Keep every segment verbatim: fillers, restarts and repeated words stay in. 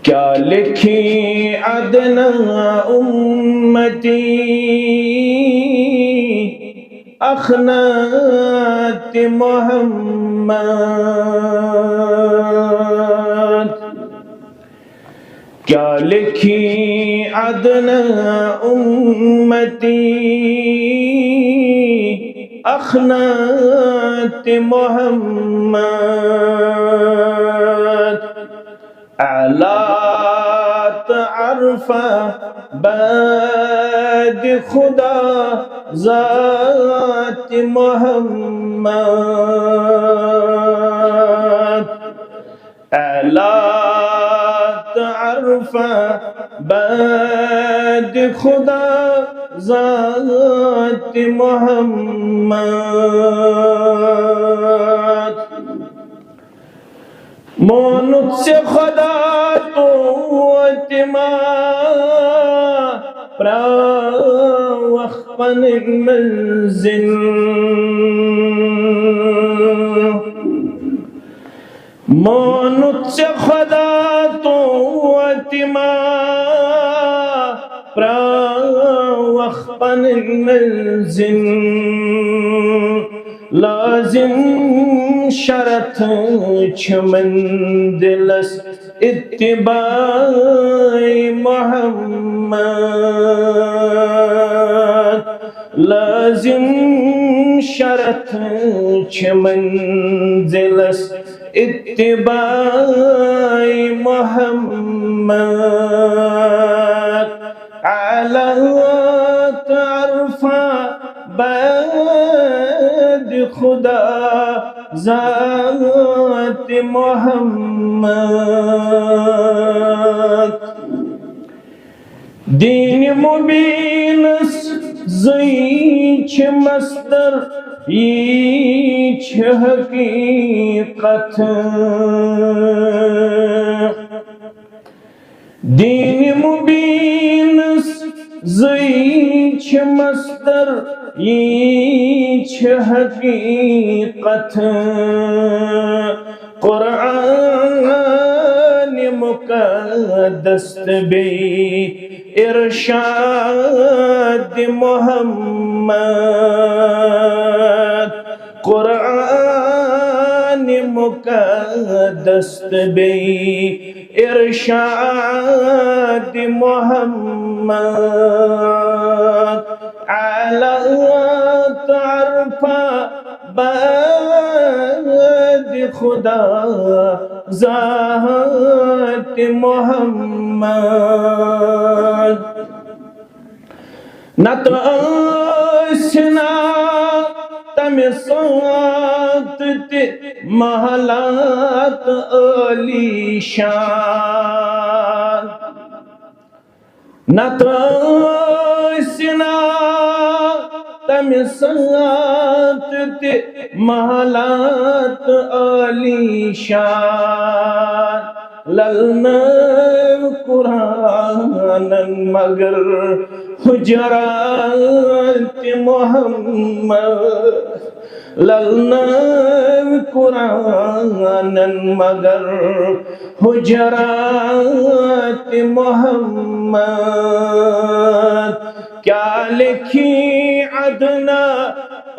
کیا لکھی ادنیٰ امتی اخنات محمد؟ کیا لکھی ادنیٰ امتی اخنات محمد؟ اعلیٰ تعرفہ بعد خدا ذات محمد۔ اعلیٰ تعرفہ بعد خدا ذات محمد۔ مونُت ژےٚ خدا توتہِ ما پراوکھ پنٕنۍ مٔنزِل۔ مونُت ژےٚ خدا توتہِ ما پراوکھ پنٕنۍ مٔنزِل۔ لازم شرط چھِ مٔنزِلس اتباع محمد۔ لازم شرط چھِ مٔنزِلس اتباع محمد۔ اعلیٰ تعرفہ بعد خدا ذات محمد۔ دین مبینس زٕے چھِ مصدر، یی چھِ حقیقت۔ دین مبینس زٕے چھِ مصدر، یی چھِ حقیقت۔ قرآن مقدس تہٕ بیٚیہِ ارشاد محمد۔ قرآن مقدس تہٕ بیٚیہِ ارشاد محمد۔ اعلیٰ تعرفہ بعد خدا ذات محمد۔ نتہٕ ٲسۍ نا تمہِ ساتہٕ تہِ محلات عالی شان۔ نتہٕ ٲسۍ نا تمہِ ساتہٕ تہِ محلات عالی شان۔ للنٲو قرآنن مگر حجرات محمد۔ للنٲو قرآنن مگر حجرات محمد۔ کیا لکھی ادنیٰ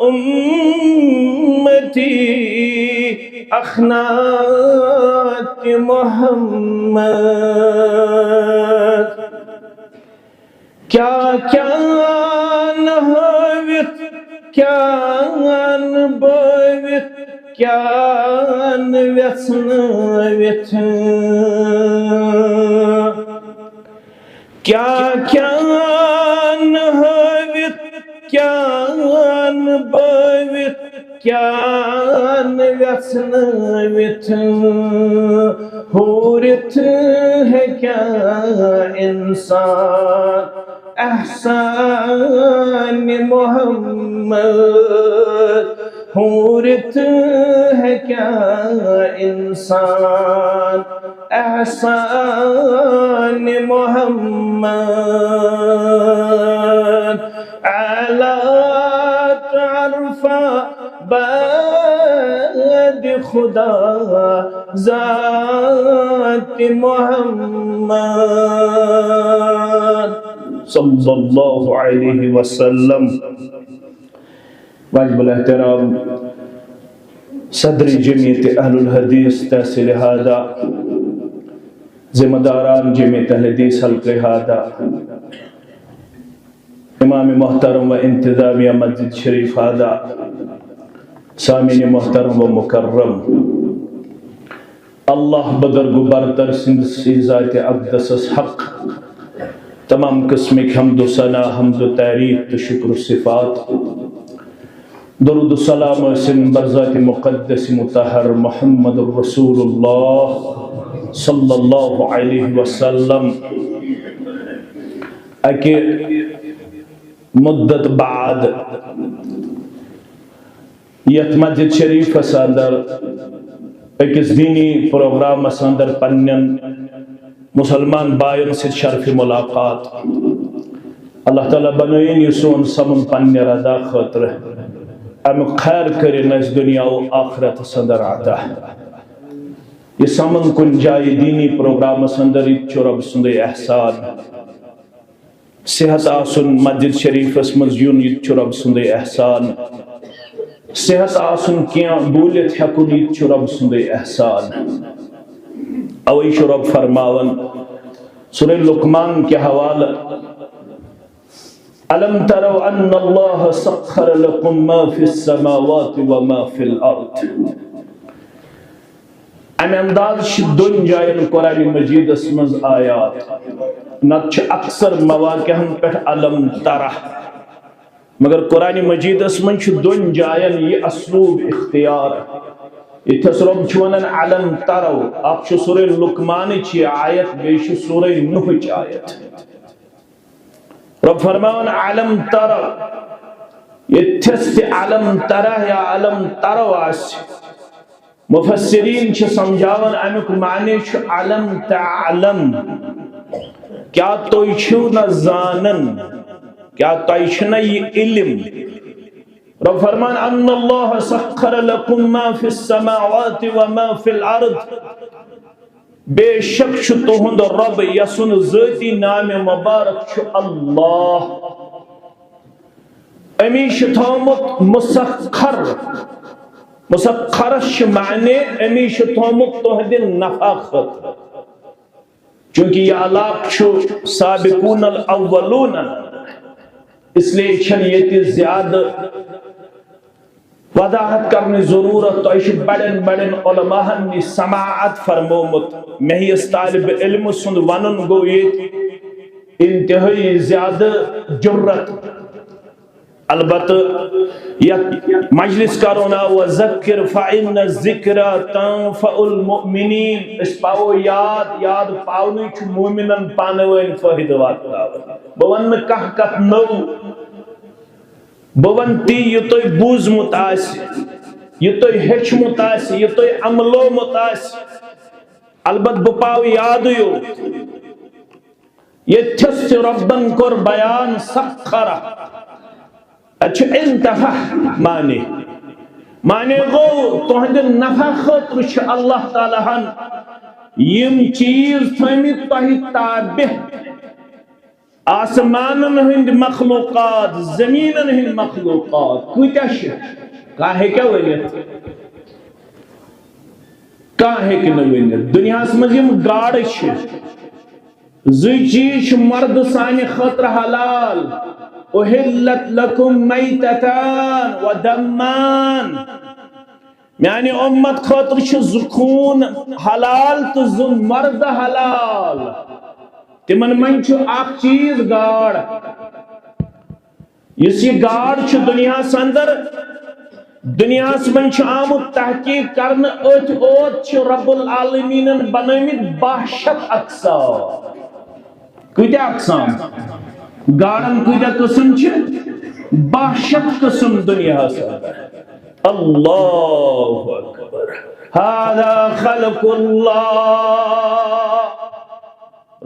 امتی اخنات محمد۔ کیا کیا نہٕ ہٲوِتھ، کیا نہٕ بٲوِتھ، کیا نہٕ وٮ۪ژھنٲوِتھ۔ کیا کیا نہٕ ہٲوِتھ، کیا نہٕ بٲوِتھ، کیا نہٕ وٮ۪ژھنٲوِتھ۔ ہورِتھ ہیٚکیٛاہ اِنسان احسان محمد؟ ہورِتھ ہیٚکیٛاہ اِنسان احسان محمد؟ اعلیٰ تعرفہ بعد خدا ذات محمد صلی اللہ علیہ وسلم۔ واجب الاحترام صدر جمعیت اہل الحدیث تحصیل ہادہ، ذمہ داران جمعیت اہل حدیث حلقہ ہادہ، امام محترم و انتظامیہ مسجد شریف ہادہ، سامعین محترم و مکرم، اللہ بزرگ و برتر سٕنٛدِس ذات اقدسس حق تمام قسمٕکۍ حمد و ثنا، حمد و تعریف تہٕ شکر و صفات۔ درود و سلام ٲسِن بر ذات مقدس مطہر محمد رسول اللہ صلی اللہ علیہ وسلم۔ اکہِ مدت بعد یتھ مسجد شریفس اندر أکِس دینی پروگرامس اندر پننٮ۪ن مسلمان باین سۭتۍ شرف ملاقات۔ اللہ تعالیٰ بنٲیِن یہِ سون سمُن پننہِ رضا خٲطرٕ۔ امیُک خیر کٔرِن اَسہِ دُنیا و آخرتس اندر عطا۔ یہِ سمُن کُنہِ جایہِ دینی پروگرامس اندر، یہِ تہِ چھُ رۄب سُنٛدُے احسان۔ صحت آسُن، مسجد شریفس منٛز یُن، یہِ تہِ چھُ رۄب سُنٛدُے احسان۔ صحت آسُن، کینٛہہ بوٗلِتھ ہٮ۪کُن، یہِ تہِ چھُ رۄب سُنٛدُے احسان۔ اوے چھُ رۄب فرماوان سورہ لقمان کہِ حوالہٕ، الم تروا ان اللہ سخر لکم ما فی السماوات و ما فی الارض۔ امہِ انداز چھِ دۄن جاین قرآن مجیدس منٛز آیات، نتہٕ چھِ اکثر مواقعن پٮ۪ٹھ الم ترہ، مگر قرآن مجیدس منٛز چھُ دۄن جاین یہِ اسلوب اختیار۔ ییٚتھس رۄب چھُ ونان الم ترو، اکھ چھُ سورہ لقمانٕچ یہِ آیت، بیٚیہِ چھُ سورہ نوحٕچ آیت۔ رۄب فرماوان الم ترو، ییٚتھس تہِ الم ترہ یا الم ترو آسہِ، مفسرین چھِ سمجھاوان امیُک معنی چھُ الم تعلم، کیا تُہۍ چھِو نہ زانان، کیا تۄہہِ چھُنہ یہِ علم؟ رۄب فرمان، ان اللہ سخر لکم ما فی السماوات و ما فی الارض، بے شک چھُ تُہُنٛد رۄب یسُنٛد ذٲتی نامِ مبارک چھُ اللہ۔ أمی چھُ تھوٚومُت مسخر۔ مسخرس چھُ معنی أمی چھُ تھوٚومُت تُہنٛدِ نفع خٲطرٕ۔ چونکہ یہِ علاقہٕ چھُ سابقون الاولون، اس لیے چھنہٕ ییٚتہِ زیادٕ وضاحت کرنٕچ ضروٗرت۔ تۄہہِ چھُ بڑٮ۪ن بڑٮ۪ن علماہن نِش سماعت فرمومُت۔ مےٚ ہِوِس طالب علمہٕ سُنٛد ونُن گوٚو ییٚتہِ انتہٲئی زیادٕ جرت۔ البتہٕ یتھ مجلس کرو نا، وذکر فإن الذکر تنفع المؤمنین، أسۍ پاوو یاد، یاد پاونٕے چھُ مومنن پانہٕ وٲنۍ فٲیدٕ واتناوان۔ بہٕ ونہٕ نہٕ کانٛہہ کتھ نٔو، بہٕ ونہٕ تی یہِ تۄہہِ بوٗزمُت آسہِ، یہِ تۄہہِ ہیٚچھمُت آسہِ، یہِ تۄہہِ عملومُت آسہِ۔ البتہٕ بہٕ پاوٕ یادٕے یوت۔ ییٚتھس تہِ رۄبن کوٚر بیان سخر، اتہِ چھُ انتہا معنی۔ معنی گوٚو تُہنٛدِ نفع خٲطرٕ چھُ اللہ تعالیٰ ہن یِم چیٖز تھٲومٕتۍ تۄہہِ تابع۔ آسمانن ہٕنٛدۍ مخلوقات، زمیٖنن ہٕنٛدۍ مخلوقات کۭتیاہ چھِ؟ کانٛہہ ہیٚکیٛاہ ؤنِتھ؟ کانٛہہ ہیٚکہِ نہٕ ؤنِتھ۔ دُنیاہس منٛز یِم گاڈٕ چھِ، زٕے چیٖز چھِ مردٕ سانہِ خٲطرٕ حلال۔ احلت لکم میتتان و دمان۔ میانہِ اُمت خٲطرٕ چھِ زٕ خوٗن حلال تہٕ زٕ مردٕ حلال۔ تِمن منٛز چھُ اکھ چیٖز گاڈ۔ یُس یہِ گاڈ چھُ دُنیاہَس اندر، دُنیاہَس منٛز چھُ آمُت تحقیق کرنہٕ، أتھۍ اوت چھِ رب العالمیٖنَن بنٲومٕتۍ باہ شیٚتھ اقسام۔ کۭتیاہ اقسام؟ گاڈن کۭتیاہ قٕسم چھِ؟ باہ شیٚتھ قٕسم دُنیاہَس اندر۔ اللہ اکبر۔ هذا خلق الله۔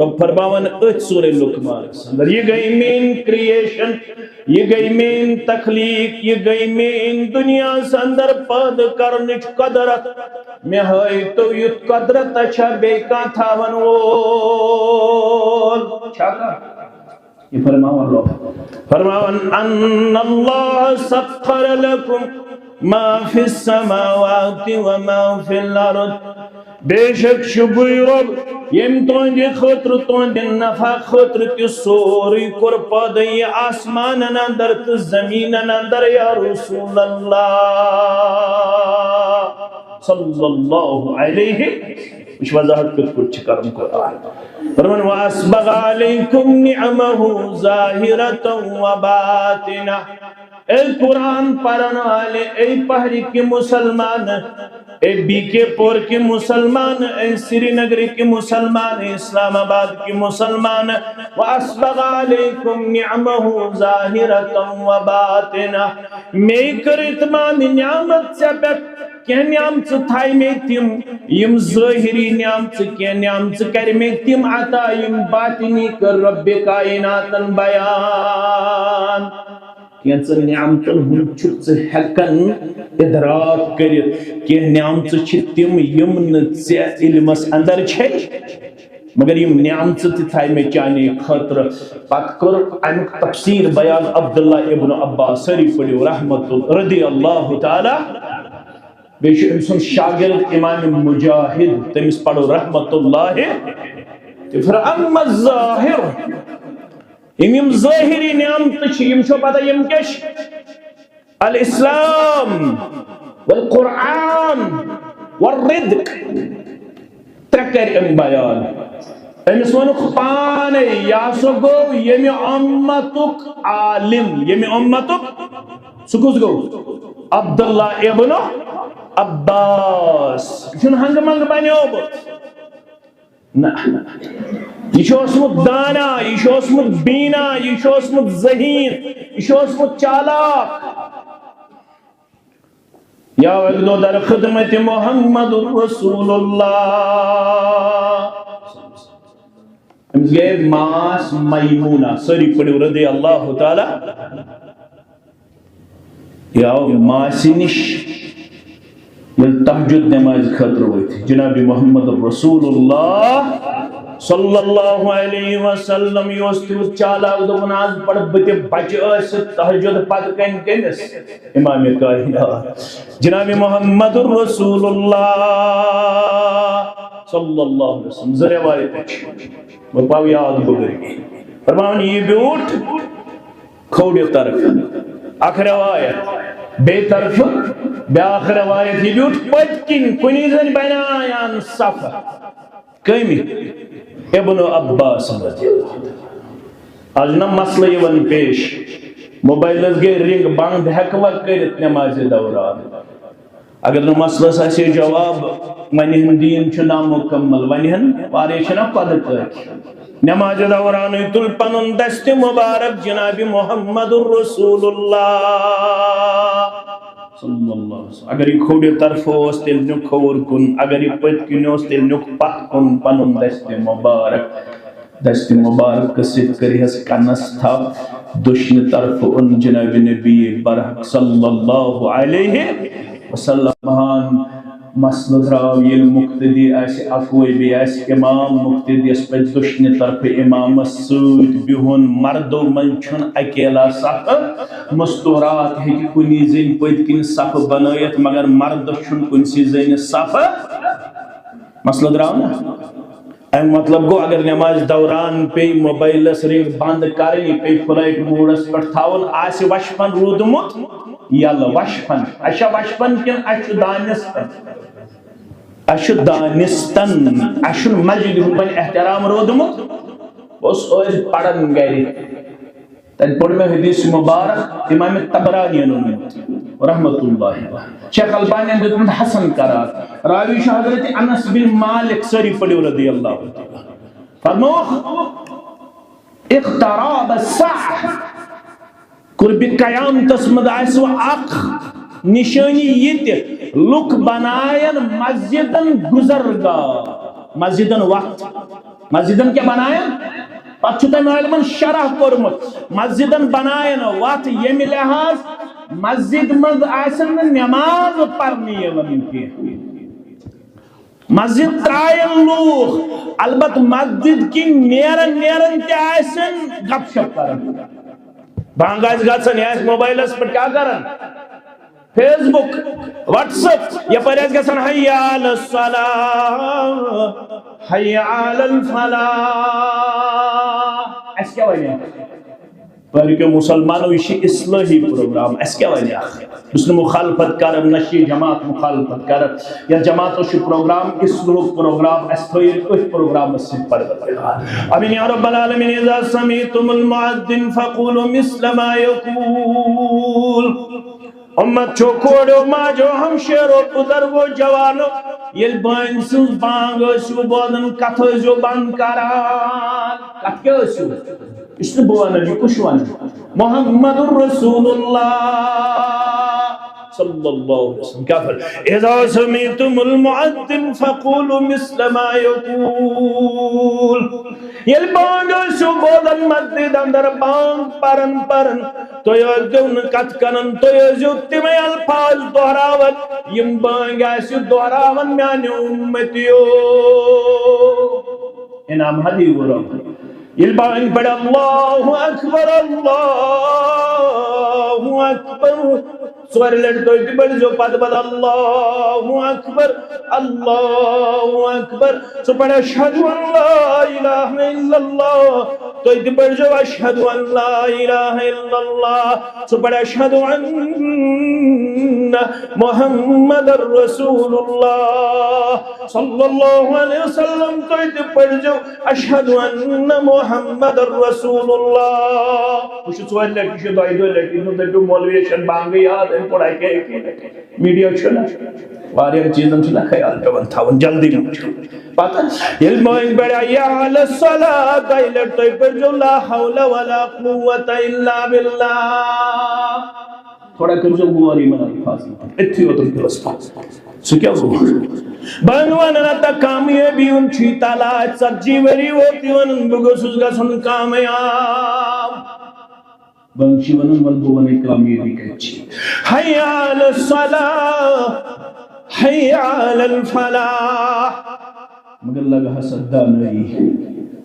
رۄب فرماوان أتھۍ سورہ لقمانس اندر، یہِ گٔے میٲنۍ creation، یہِ گٔے میٲنۍ تخلیق، یہِ گٔے میٲنۍ دُنیاہس اندر پٲدٕ کرنٕچ قدرت۔ مےٚ ہٲیتو یُتھ قدرت چھا بیٚیہِ کانٛہہ تھاون وول؟ چھا کانٛہہ؟ یہِ فرماوان رۄب۔ فرماوان، ان اللہ سخر لکم ما فی السماوات و ما فی الارض۔ بے شک چھُ بٕے رۄب، ییٚمۍ تُہنٛدِ خٲطرٕ، تُہنٛدِ نفع خٲطرٕ تہِ سورُے کوٚر پٲدٕ، یہِ آسمانن اندر تہٕ زمیٖنن اندر، یا رسول اللہ صلی اللہ علیہ۔ وٕچھ وضاحت کِتھ پٲٹھۍ چھِ کران قرآن۔ فرمان، واسبغ علیکم نعمہ ظاہرۃ و باطنہ۔ اے قرآن پرن والے، اے پہرِ کہِ مسلمان، اے بی کے پور کہِ مسلمان، اے سری نگر کہِ مسلمان، اے اسلام آباد کہِ مسلمان، واسبغ علیکم نعمہ ظاہرۃ و باطنہ۔ مے کٔر اتمام نعمت ژےٚ پٮ۪ٹھ، کینٛہہ نعمژٕ تھایہِ مے تِم، یِم ظٲہری نعمژٕ، کینٛہہ نعمژٕ کرِ مے تِم عطا، یِم باطنی کٔر رۄبِ کائناتن بیان۔ کینٛژن نعمتن ہُنٛد چھُکھ ژٕ ہٮ۪کان ادراک کٔرِتھ، کینٛہہ نعمژٕ چھِ تِم، یِم نہٕ ژےٚ علمس اندر چھے، مگر یِم نعمژٕ تہِ تھایہِ مے چانے خٲطرٕ۔ پتہٕ کوٚر امیُک تفسیر بیان عبداللہ ابن عباس، سٲری پٔرِو رحمت ال-، رضی اللہ تعالیٰ۔ بیٚیہِ چھُ أمۍ سُنٛد شاگرد امام مجاہد، تٔمِس پرو رحمت اللہ۔ تہٕ پھر اما الظاہر، یِم یِم ظٲہری نعمتہٕ چھِ، یِم چھو پتہ یِم کیٛاہ چھِ؟ الاسلام والقرآن والرزق۔ ترٛےٚ کَرِ أمۍ بیان۔ أمِس ووٚنُکھ پانے، یہِ ہسا گوٚو ییٚمہِ اُمتُک عالم، ییٚمہِ اُمتُک، سُہ کُس گوٚو؟ عبداللہ ابن عباس۔ یہِ چھُنہٕ ہنٛگہٕ منٛگہٕ بنیومُت۔ نہ۔ یہِ چھُ اوسمُت دانا، یہِ چھُ اوسمُت بینا، یہِ چھُ اوسمُت ذہین، یہِ چھُ اوسمُت چالاک۔ یا اکہِ دۄہ در خدمت محمد رسول اللہ۔ أمِس گٔے ماس میمونہ، سٲری پٔرِو رضی اللہ تعالیٰ۔ یہِ آو ماسہِ نِش، ییٚلہِ تہجد نمازِ خٲطرٕ ؤتھۍ۔ جناب محمد رسول اللہ صلی اللہ علیہ وسلم، یہِ اوس تیُتھ چالاک، دوٚپُن، آز پرٕ بہٕ تہِ بچہِ ٲسِتھ تہجد پتہٕ کنہِ کٔمِس؟ امام کائنات جناب محمد رسول اللہ صلی اللہ علیہ وسلم۔ زٕ روایتہٕ چھِ، وۄنۍ پاو یاد بُزرگی۔ فرماوان، یہِ بیوٗٹھ کھوورِ طرفہٕ اکھ روایت، بیٚیہِ طرفہٕ بیٛاکھ روایت، یہِ بیوٗٹھ پٔتۍ کِنۍ کُنی زٔنۍ بنیان صفہٕ۔ کٔمۍ؟ ابن عباس رضی اللہ عنہ۔ آز چھُنہ مسلہٕ یِوان پیش، موبایلس گٔے رنگ بند، ہٮ۪کوا کٔرِتھ نمازِ دوران؟ اگر نہٕ مسلس آسہِ ہے جواب، ونہِ ہن دین چھُ نامکمل، ونہِ ہن وارے چھِنہ پدٕ کٲکۍ۔ نمازِ دورانٕے تُل پنُن دستِ مبارک جناب محمد رسول اللہ صلی اللہ علیہ وسلم۔ اگر یہِ کھوورِ طرفہٕ اوس، تیٚلہِ نیُک کھووُر کُن، اگر یہِ پٔتۍ کِنۍ اوس، تیٚلہِ نیُک پتھ کُن پنُن دستِ مبارک۔ دستِ مبارکس سۭتۍ کٔرہس کنس تھپھ، دٔچھنہِ طرفہٕ اوٚن جناب نبی برحق صلی اللہ علیہ وسلم۔ مسلہٕ درٛاو ییٚلہِ مقتدی آسہِ اکوے، بیٚیہِ آسہِ امام مقتدیس پزِ دٔچھنہِ طرفہٕ امامس سۭتۍ بِہُن۔ مردو منٛز چھُنہٕ اکیلا صفہٕ، مستورات ہیٚکہِ کُنی زٔنۍ پٔتۍ کِنۍ صفہٕ بنٲیِتھ، مگر مردس چھُنہٕ کُنسی زٔنِس صفہٕ۔ مسلہٕ درٛاو نہ؟ اَمیُک مطلب گوٚو، اگر نمازِ دوران پیٚیہِ موبایلس رنگ بند کرٕنۍ، یہِ پیٚیہِ فلائٹ موڈس پٮ۪ٹھ تھاوُن، آسہِ وشفن روٗدمُت یَلہٕ، وشفن۔ اَسہِ چھا وشفن کِنہٕ اَسہِ چھُ دانستن؟ اَسہِ چھُ دانستن۔ اَسہِ چھُنہٕ مسجدِ ہُنٛد وۄنۍ احترام روٗدمُت۔ بہٕ اوسُس ٲدۍ پران گرِ۔ تتہِ پوٚر مےٚ حدیث مبارک، امام طبرانین اوٚنمُت رحمت اللہ علیہ۔ شیخ البانین دیُتمُت حسن قرار۔ راوی چھُ حضرت انس بن مالک، سٲری پٔرِو رضی اللہ تعالیٰ۔ فرمووُکھ، اقترب الساعة، قربِ قیامتس منٛز آسہِ وۄنۍ اکھ نشٲنی یہِ تہِ، لُکھ بناین مسجدن گُزرگاہ، مسجدن وقت۔ مسجدن کیٛاہ بناین؟ پتہٕ چھُ تٔمۍ عٲلمن شرح کوٚرمُت، مسجدن بناین وتھ ییٚمہِ لحاظ مسجد منٛز آسن نہٕ نماز پرنہٕ یِوان کینٛہہ۔ مسجد ترٛاین لوٗکھ، البتہٕ مسجد کِنۍ نیرن نیرن تہِ آسن گپ شپ کران۔ بانگ آسہِ گژھان، یہِ آسہِ موبایلس پٮ۪ٹھ کیٛاہ کران؟ فیس بک، وٹس ایپ، یپٲرۍ آسہِ گژھان حی علی الصلاۃ، حی علی الفلاح۔ اَسہِ کیٛاہ وَنہِ؟ پٔرکیو مسلمانو، یہِ چھِ اصلٲحی پروگرام، اَسہِ کیٛاہ وَنہِ اَتھ؟ بہٕ چھُس نہٕ مخالفت کران، نہ چھِ یہِ جماعت مخالفت کران۔ یَتھ جماعتس چھُ پروگرام، اصلٲحُک پروگرام، اَسہِ تھٲیِو أتھۍ پروگرامس سۭتۍ پروردگار۔ آمین یا رب العالمین۔ اذا سمعتم المؤذن فقولوا مثل ما یقول۔ امت چھو کورو، ماجو، ہمشیرو، بزرگو، جوانو، ییٚلہِ بٲنگۍ سٕنٛز بانگ ٲسِو بوزان، کتھ ٲسِو بند کران۔ کتھ کیٛاہ ٲسِو؟ یہِ چھُس نہٕ بہٕ ونان، یہِ کُس چھُ ونان؟ محمد رسول اللہ صلی اللہ علیہ وسلم۔ کیٛاہ فرمایہِ؟ اذا سمعتم المؤذن فقولوا مثل ما یقول۔ ییٚلہِ بانگ ٲسِو بوزان، مسجد اندر بانگ پران پران، تُہۍ ٲسۍزیو نہٕ کتھ کران، تُہۍ ٲسۍزیو تِمے الفاظ دۄہراوان، یِم بٲنگۍ آسہِ دۄہراوان میانیو امتیو۔ انعام ہدی گوٚو رب۔ ییٚلہِ بانگ پرِ، اللہ اکبر، اللہ اکبر، ژورِ لٹہِ تُہۍ تہِ پٔرۍزیو پتہٕ پتہٕ، اللہ اکبر، اللہ اکبر۔ ژٕ پَر اشہد ان لا الہ الا اللہ، تُہۍ تہِ پٔرۍزیو اشہد ان لا الہ الا اللہ، ژٕ پَر اشہد ان محمد رسول اللہ صلی اللہ علیہ وسلم، تُہۍ تہِ پٔرۍزیو اشہد ان محمد رسول اللہ۔ وٕچھِو، ژورِ لٹہِ، یہِ چھُ دۄیہِ دۄہہِ لٹہِ، یہِ چھُنہٕ دٔپِو مولوی چھَنہٕ بانگٕے یاد، أمۍ پوٚر اَکہِ اَکہِ۔ میڈیا چھُنہ، واریاہن چیٖزن چھُنہ خیال پٮ۪وان تھاوُن، جلدی منٛز چھُ۔ پتہٕ ییٚلہِ مٲنۍ پڑِ حی علی الصلاۃ، دۄیہِ لٹہِ تُہۍ پٔرۍزیو لا حول ولا قوۃ الا باللہ۔ تھوڑا کٔرۍزیو غور یِمن الفاظن پٮ۪ٹھ، أتھی یوتن پیوس پتھ۔ سُہ کیٛاہ گوٚو؟ بہٕ ونہٕ نہ تہ کامیٲبی ہُنٛد چھُے تلاش، ژتجی ؤری ووت یہِ ونان بہٕ گوٚژھُس گژھُن کامیاب۔ بہٕ چھُس ونان، وَلہٕ بہٕ وَنَے کامیٲبی کَتہِ چھِ۔ حی علی الصلاۃ، حی علی الفلاح۔ مگر لگہٕ ہس اتھ دانٲیی،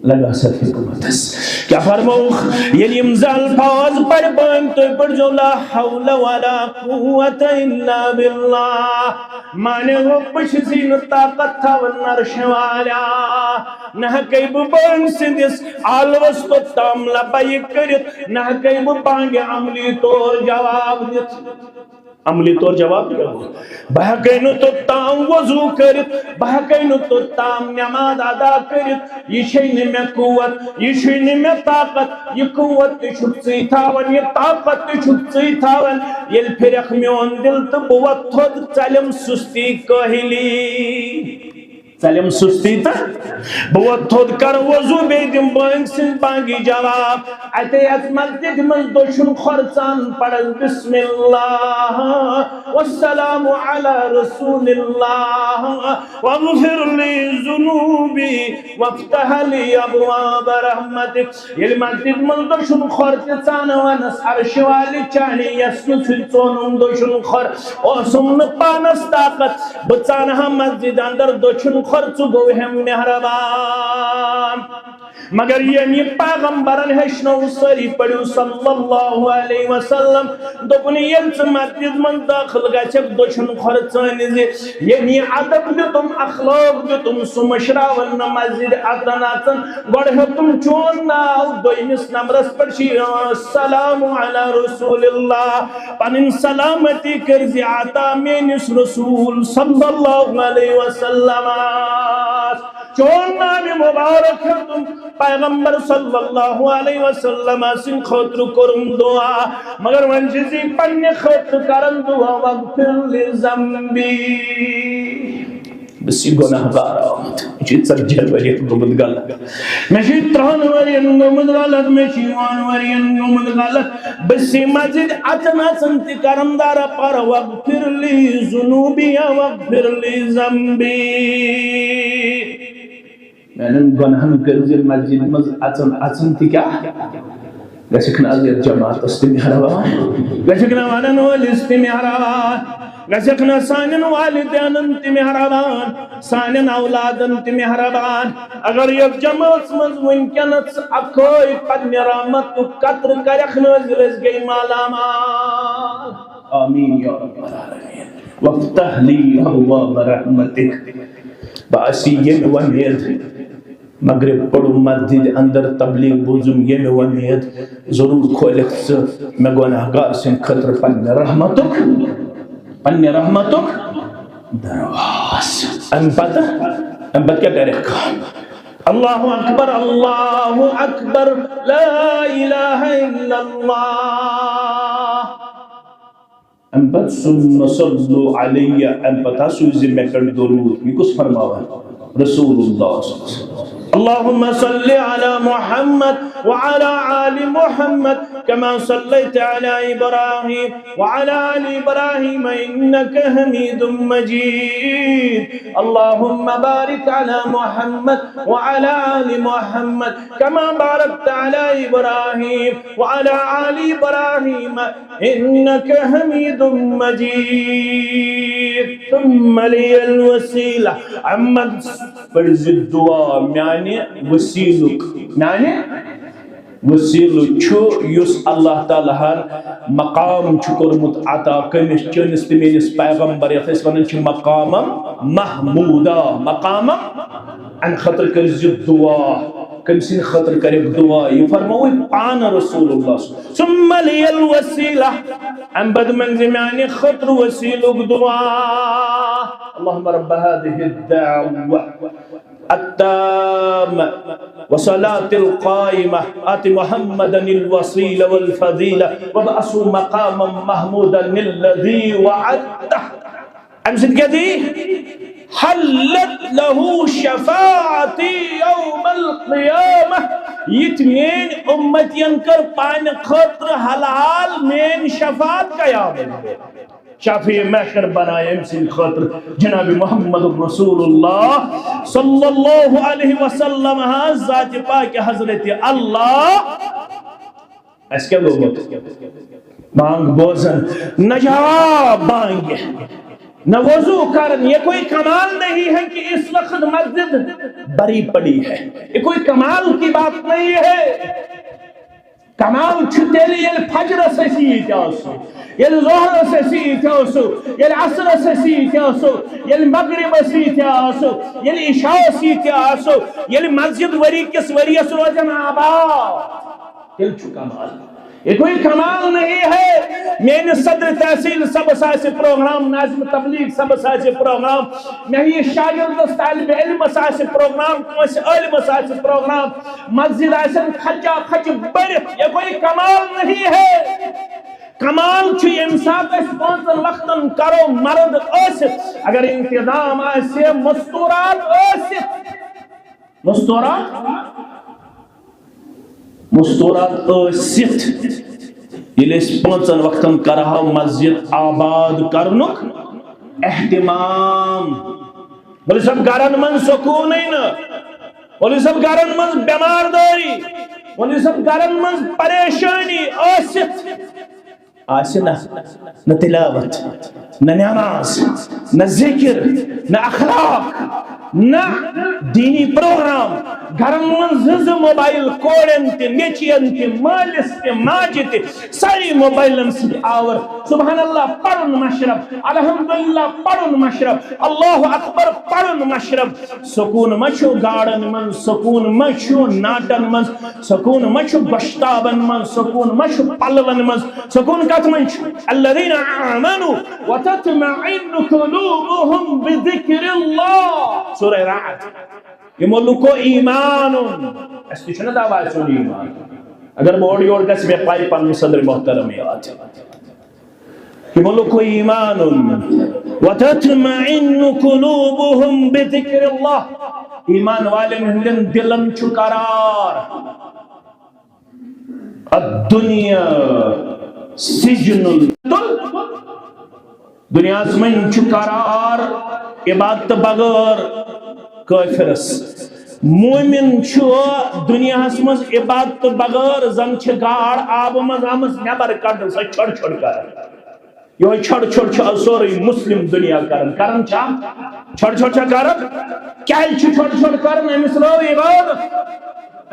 لگہٕ ہس اتھ حکمتس۔ کیٛاہ فرمووُکھ؟ ییٚلہِ یِم زٕ الفاظ پَرِ بٲنۍ، تُہۍ پٔرۍزیو لا حول ولا قوۃ الا باللہ۔ معنی گوٚو، بہٕ چھُس نہٕ طاقت تھاوان عرشہِ والیا۔ نہ ہٮ۪کَے بہٕ بٲنۍ سٕنٛدِس آلوَس توٚتام لبیک کٔرِتھ، نہ ہٮ۪کَے بہٕ بانگہِ عملی طور جواب دِتھ۔ عملی طور جواب کیٛاہ گوٚو؟ بہٕ ہٮ۪کَے نہٕ توٚتام وضو کٔرِتھ، بہٕ ہٮ۪کَے نہٕ توٚتام نماز ادا کٔرِتھ۔ یہِ چھے نہٕ مےٚ قوت، یہِ چھُے نہٕ مےٚ طاقت۔ یہِ قوت تہِ چھُکھ ژٕے تھاوان، یہِ طاقت تہِ چھُکھ ژٕے تھاوان۔ ییٚلہِ پھِرکھ میون دِل تہٕ بہٕ وۄتھٕ تھوٚد، ژَلٮ۪م سُستی کٲہِلی۔ ژَلٮ۪م سُستی تہٕ بہٕ ووت تھوٚد، کَرٕ وضو، بیٚیہِ دِمہٕ بٲنگۍ سٕنٛز بانگی جواب۔ اَتے یَتھ مسجدِ منٛز دٔچھُن کھۄر ژَن پَرَس بسم اللہ، والسلام علی رسول اللہ، واغفر لی ذنوبی وافتح لی ابواب رحمتک۔ ییٚلہِ مسجد منٛز دٔچھُن کھۄر تہِ ژَن وَنَس، عرشہِ والہِ چانہِ یَژنہٕ سۭتۍ ژونُم دٔچھُن کھۄر، اوسُم نہٕ پانَس طاقت، بہٕ ژَنہٕ ہا مسجد اندر دٔچھُن کھۄر، ژٕ گوٚو ہٮ۪م مہربان۔ مگر ییٚمۍ یہِ پیغمبرن ہیٚچھنوو، سٲری پٔرِو صلی اللہ علیہ وسلم، دوٚپُن، ییٚلہِ ژٕ مسجد منٛز دٲخل گژھکھ، دٔچھُن کھۄر ژٲنۍ زِ۔ ییٚمۍ یہِ ادب دیُتُم، اخلاق دیُتُم، سُہ مٔشراوَن نہٕ مسجد اژان اژان۔ گۄڈٕ ہیوٚتُم چون ناو، دوٚیمِس نمبرس پٮ۪ٹھ چھُ یِوان السلام علی رسول اللہ۔ پنٕنۍ سلامتی کٔرۍ زِ عطا میٲنِس رسول صلی اللہ علیہ وسلمس۔ چون ناوِ مبارک ہیوٚتُم پیغمبر صلی اللہ علیہ وسلم سٕنٛدِ خٲطرٕ کوٚرُم دعا، مگر وۄنۍ چھِ زِ پننہِ خٲطرٕ کران دعا، واغفر لی ذنبی۔ بہٕ چھُس گۄناہ گار آمُت، مےٚ چھُ ژتجی ؤرین گوٚمُت غلط، مےٚ چھُ ترٛہن ؤرین گوٚمُت غلط، مےٚ چھُ وُہن ؤرین گوٚمُت غلط۔ بہٕ چھُس مسجد اژان اژان تہِ کران دارا پارا، واغفر لی ذنوبی یا واغفر لی ذنبی۔ میانٮ۪ن گۄناہن کٔرۍ زِ مسجد منٛز اژن اژن تہِ کیٛاہ؟ گژھکھ نہٕ از یتھ جماعتس تہِ مہربان؟ گژھکھ نہٕ ونن وٲلِس تہِ مہربان؟ گژھکھ نہٕ سانٮ۪ن والدینن تہِ مہربان؟ سانٮ۪ن اولادن تہِ مہربان؟ اگر یتھ جماعتس منٛز وٕنکیٚنس اکھے پننہِ رحمتُک قطرٕ کرکھ نٲزِل، أسۍ گٔے مالا مال۔ آمین یا رب العالمین۔ وافتح لی ابواب رحمتک۔ بہٕ آسی ییٚمہِ وۄمید، مغرب پوٚرُم مسجد اندر، تبلیغ بوٗزُم ییٚمہِ وۄمید، ضروٗر کھولکھ ژٕ مےٚ گۄناہ گار سٕنٛدِ خٲطرٕ پننہِ رحمتُک، پننہِ رحمتُک دروازٕ۔ امہِ پتہٕ، امہِ پتہٕ کیٛاہ کرکھ؟ اللہ اکبر، اللہ اکبر، لا الہ الا اللہ۔ امہِ پتہٕ ثم صلوا علی، امہِ پتہٕ ہا سوٗزِ مےٚ پٮ۪ٹھ درود۔ یہِ کُس فرماوان؟ رسول اللہ صلی اللہ علیہ وسلم۔ اللهم صل على محمد وعلى آل محمد كما صليت على إبراهيم وعلى آل إبراهيم إنك حميد مجيد. اللهم بارك على محمد وعلى آل محمد كما باركت على إبراهيم وعلى آل إبراهيم إنك حميد مجيد. ثم لي الوسيلة. امہِ پتہٕ پٔرزِ دعا میانہِ وسیلُک، میانہِ وسیلہٕ چھُ یُس اللہ تعالیٰ ہن مقام چھُ کوٚرمُت عطا کٔمِس؟ چٲنِس تہٕ میٲنِس پیغمبر، یتھ أسۍ ونان چھِ مقامم محمودا، مقامم۔ امہِ خٲطرٕ کٔرزِ دعا، کٔمۍ سٕنٛدِ خٲطرٕ کَرٮ۪کھ دعا؟ یہِ فرمووُے پانہٕ رسول اللہ۔ ثم لي الوسيلة۔ امہِ پتہٕ منٛگزِ میانہِ خٲطرٕ وسیلُک دعا۔ اللهم رب هذه الدعوة التامة والصلاة القائمة آت محمدا الوسيلة والفضيلة وابعثه مقاما محمودا الذي وعدته۔ امہِ سۭتۍ کیٛاہ دی؟ حلت له شفاعتي يوم القيامة۔ یِتھ میٲنۍ اُمتین کٔر پانہِ خٲطرٕ حلال میٲنۍ شفاعت قیامت۔ شفیع محشر بنایہِ أمۍ سٕنٛدِ خٲطرٕ جناب محمد رسول اللہ صلی اللہ علیہ وسلم۔ ہاں، ذات پاک حضرت اللہ۔ اَسہِ کیٛاہ گوٚمُت؟ بانگ بوزن، نہ جواب بانگہِ، نہ وضو کرن۔ یہ کوئی کمال نہیں ہے کہ اس وقت مسجد بھری پڑی ہے۔ یہ کوئی کمال کی بات نہیں ہے۔ کمال چھُ تیٚلہِ، ییٚلہِ فجرس أسۍ ییٚتہِ آسو، ییٚلہِ ظہرس أسۍ ییٚتہِ آسو، ییٚلہِ عصرس أسۍ ییٚتہِ آسو، ییٚلہِ مغربس ییٚتہِ آسو، ییٚلہِ عشاءس ییٚتہِ آسو، ییٚلہِ مسجد ؤری کِس ؤریَس روزن آباد، تیٚلہِ چھُ کمال۔ یہ کوئی کمال نہیں ہے۔ میٲنِس صدر تحصیل صٲبس آسہِ پروگرام، ناظم تبلیغ صٲبس آسہِ پروگرام، مےٚ یہِ شاگردس، طالب علمس آسہِ پروگرام، کٲنٛسہِ عٲلمس آسہِ پروگرام، مسجد آسن کھچا کھچ بٔرِتھ، یہ کوئی کمال نہیں ہے۔ کمال چھُ ییٚمہِ ساتہٕ أسۍ پانٛژن وقتن کرو مرد ٲسِتھ، اگر انتظام آسہِ، مستورات ٲسِتھ، مستورات، مستورات ٲسِتھ، ییٚلہِ أسۍ پانٛژن وقتن کرہاو مسجد آباد کرنُک اہتمام۔ مولوی صٲب، گرن منٛز سکوٗنٕے نہٕ۔ مولوی صٲب، گرن منٛز بٮ۪مار دٲری۔ مولوی صٲب، گرن منٛز پریشٲنی ٲسِتھ آسہِ نہ، نہ تلاوت، نہ نماز، نہ ذکر، نہ اخلاق، نہ دینی پروگرام۔ گرن منٛز زٕ زٕ موبایل، کورٮ۪ن تہِ، نیٚچوٮ۪ن تہِ، مٲلِس تہِ، ماجہِ تہِ، سٲری موبایلن سۭتۍ آور۔ سبحان اللہ پرُن مشرب، الحمدللہ پرُن مشرب، اللہ اکبر پرُن مشرب۔ سکوٗن ما چھُ گاڈن منٛز، سکوٗن ما چھُ ناٹن منٛز، سکوٗن ما چھُ گۄشتابن منٛز، سکوٗن ما چھُ پلون منٛز، سکوٗن کتھ منٛز چھُ؟ الذين آمنوا وتطمئن قلوبهم بذكر الله۔ سورہ رعد۔ یِمو لُکو ایمان اوٚن۔ اَسہِ تہِ چھُنہ دعویٰ اَسہِ اوٚن ایمان۔ اگر بہٕ اورٕ یورٕ گژھٕ، مےٚ پَے پَنُن صدر محترم یاد۔ یِمو لُکو ایمان اوٚن۔ وتطمئن قلوبهم بذكر الله۔ ایمان والٮ۪ن ہٕنٛدٮ۪ن دِلن چھُ قرار۔ الدنیا سجن ال-، دُنیاہس منٛز چھُ قرار عبادت بغٲر کٲفرس۔ مومن چھُ دُنیاہَس منٛز عبادتہٕ بغٲر زَن چھِ گاڈ آبہٕ منٛز آمٕژ نٮ۪بر کڑنہٕ، سۄ چھۄڑ چھۄڑ کران۔ یِہوٚے چھۄڑ چھۄڑ چھُ سورُے مُسلِم دُنیا کران۔ کران چھا؟ چھۄڑ چھۄڑ چھا کران؟ کیٛازِ چھُ چھۄڑ چھۄڑ کران؟ أمِس رٲو عبادت،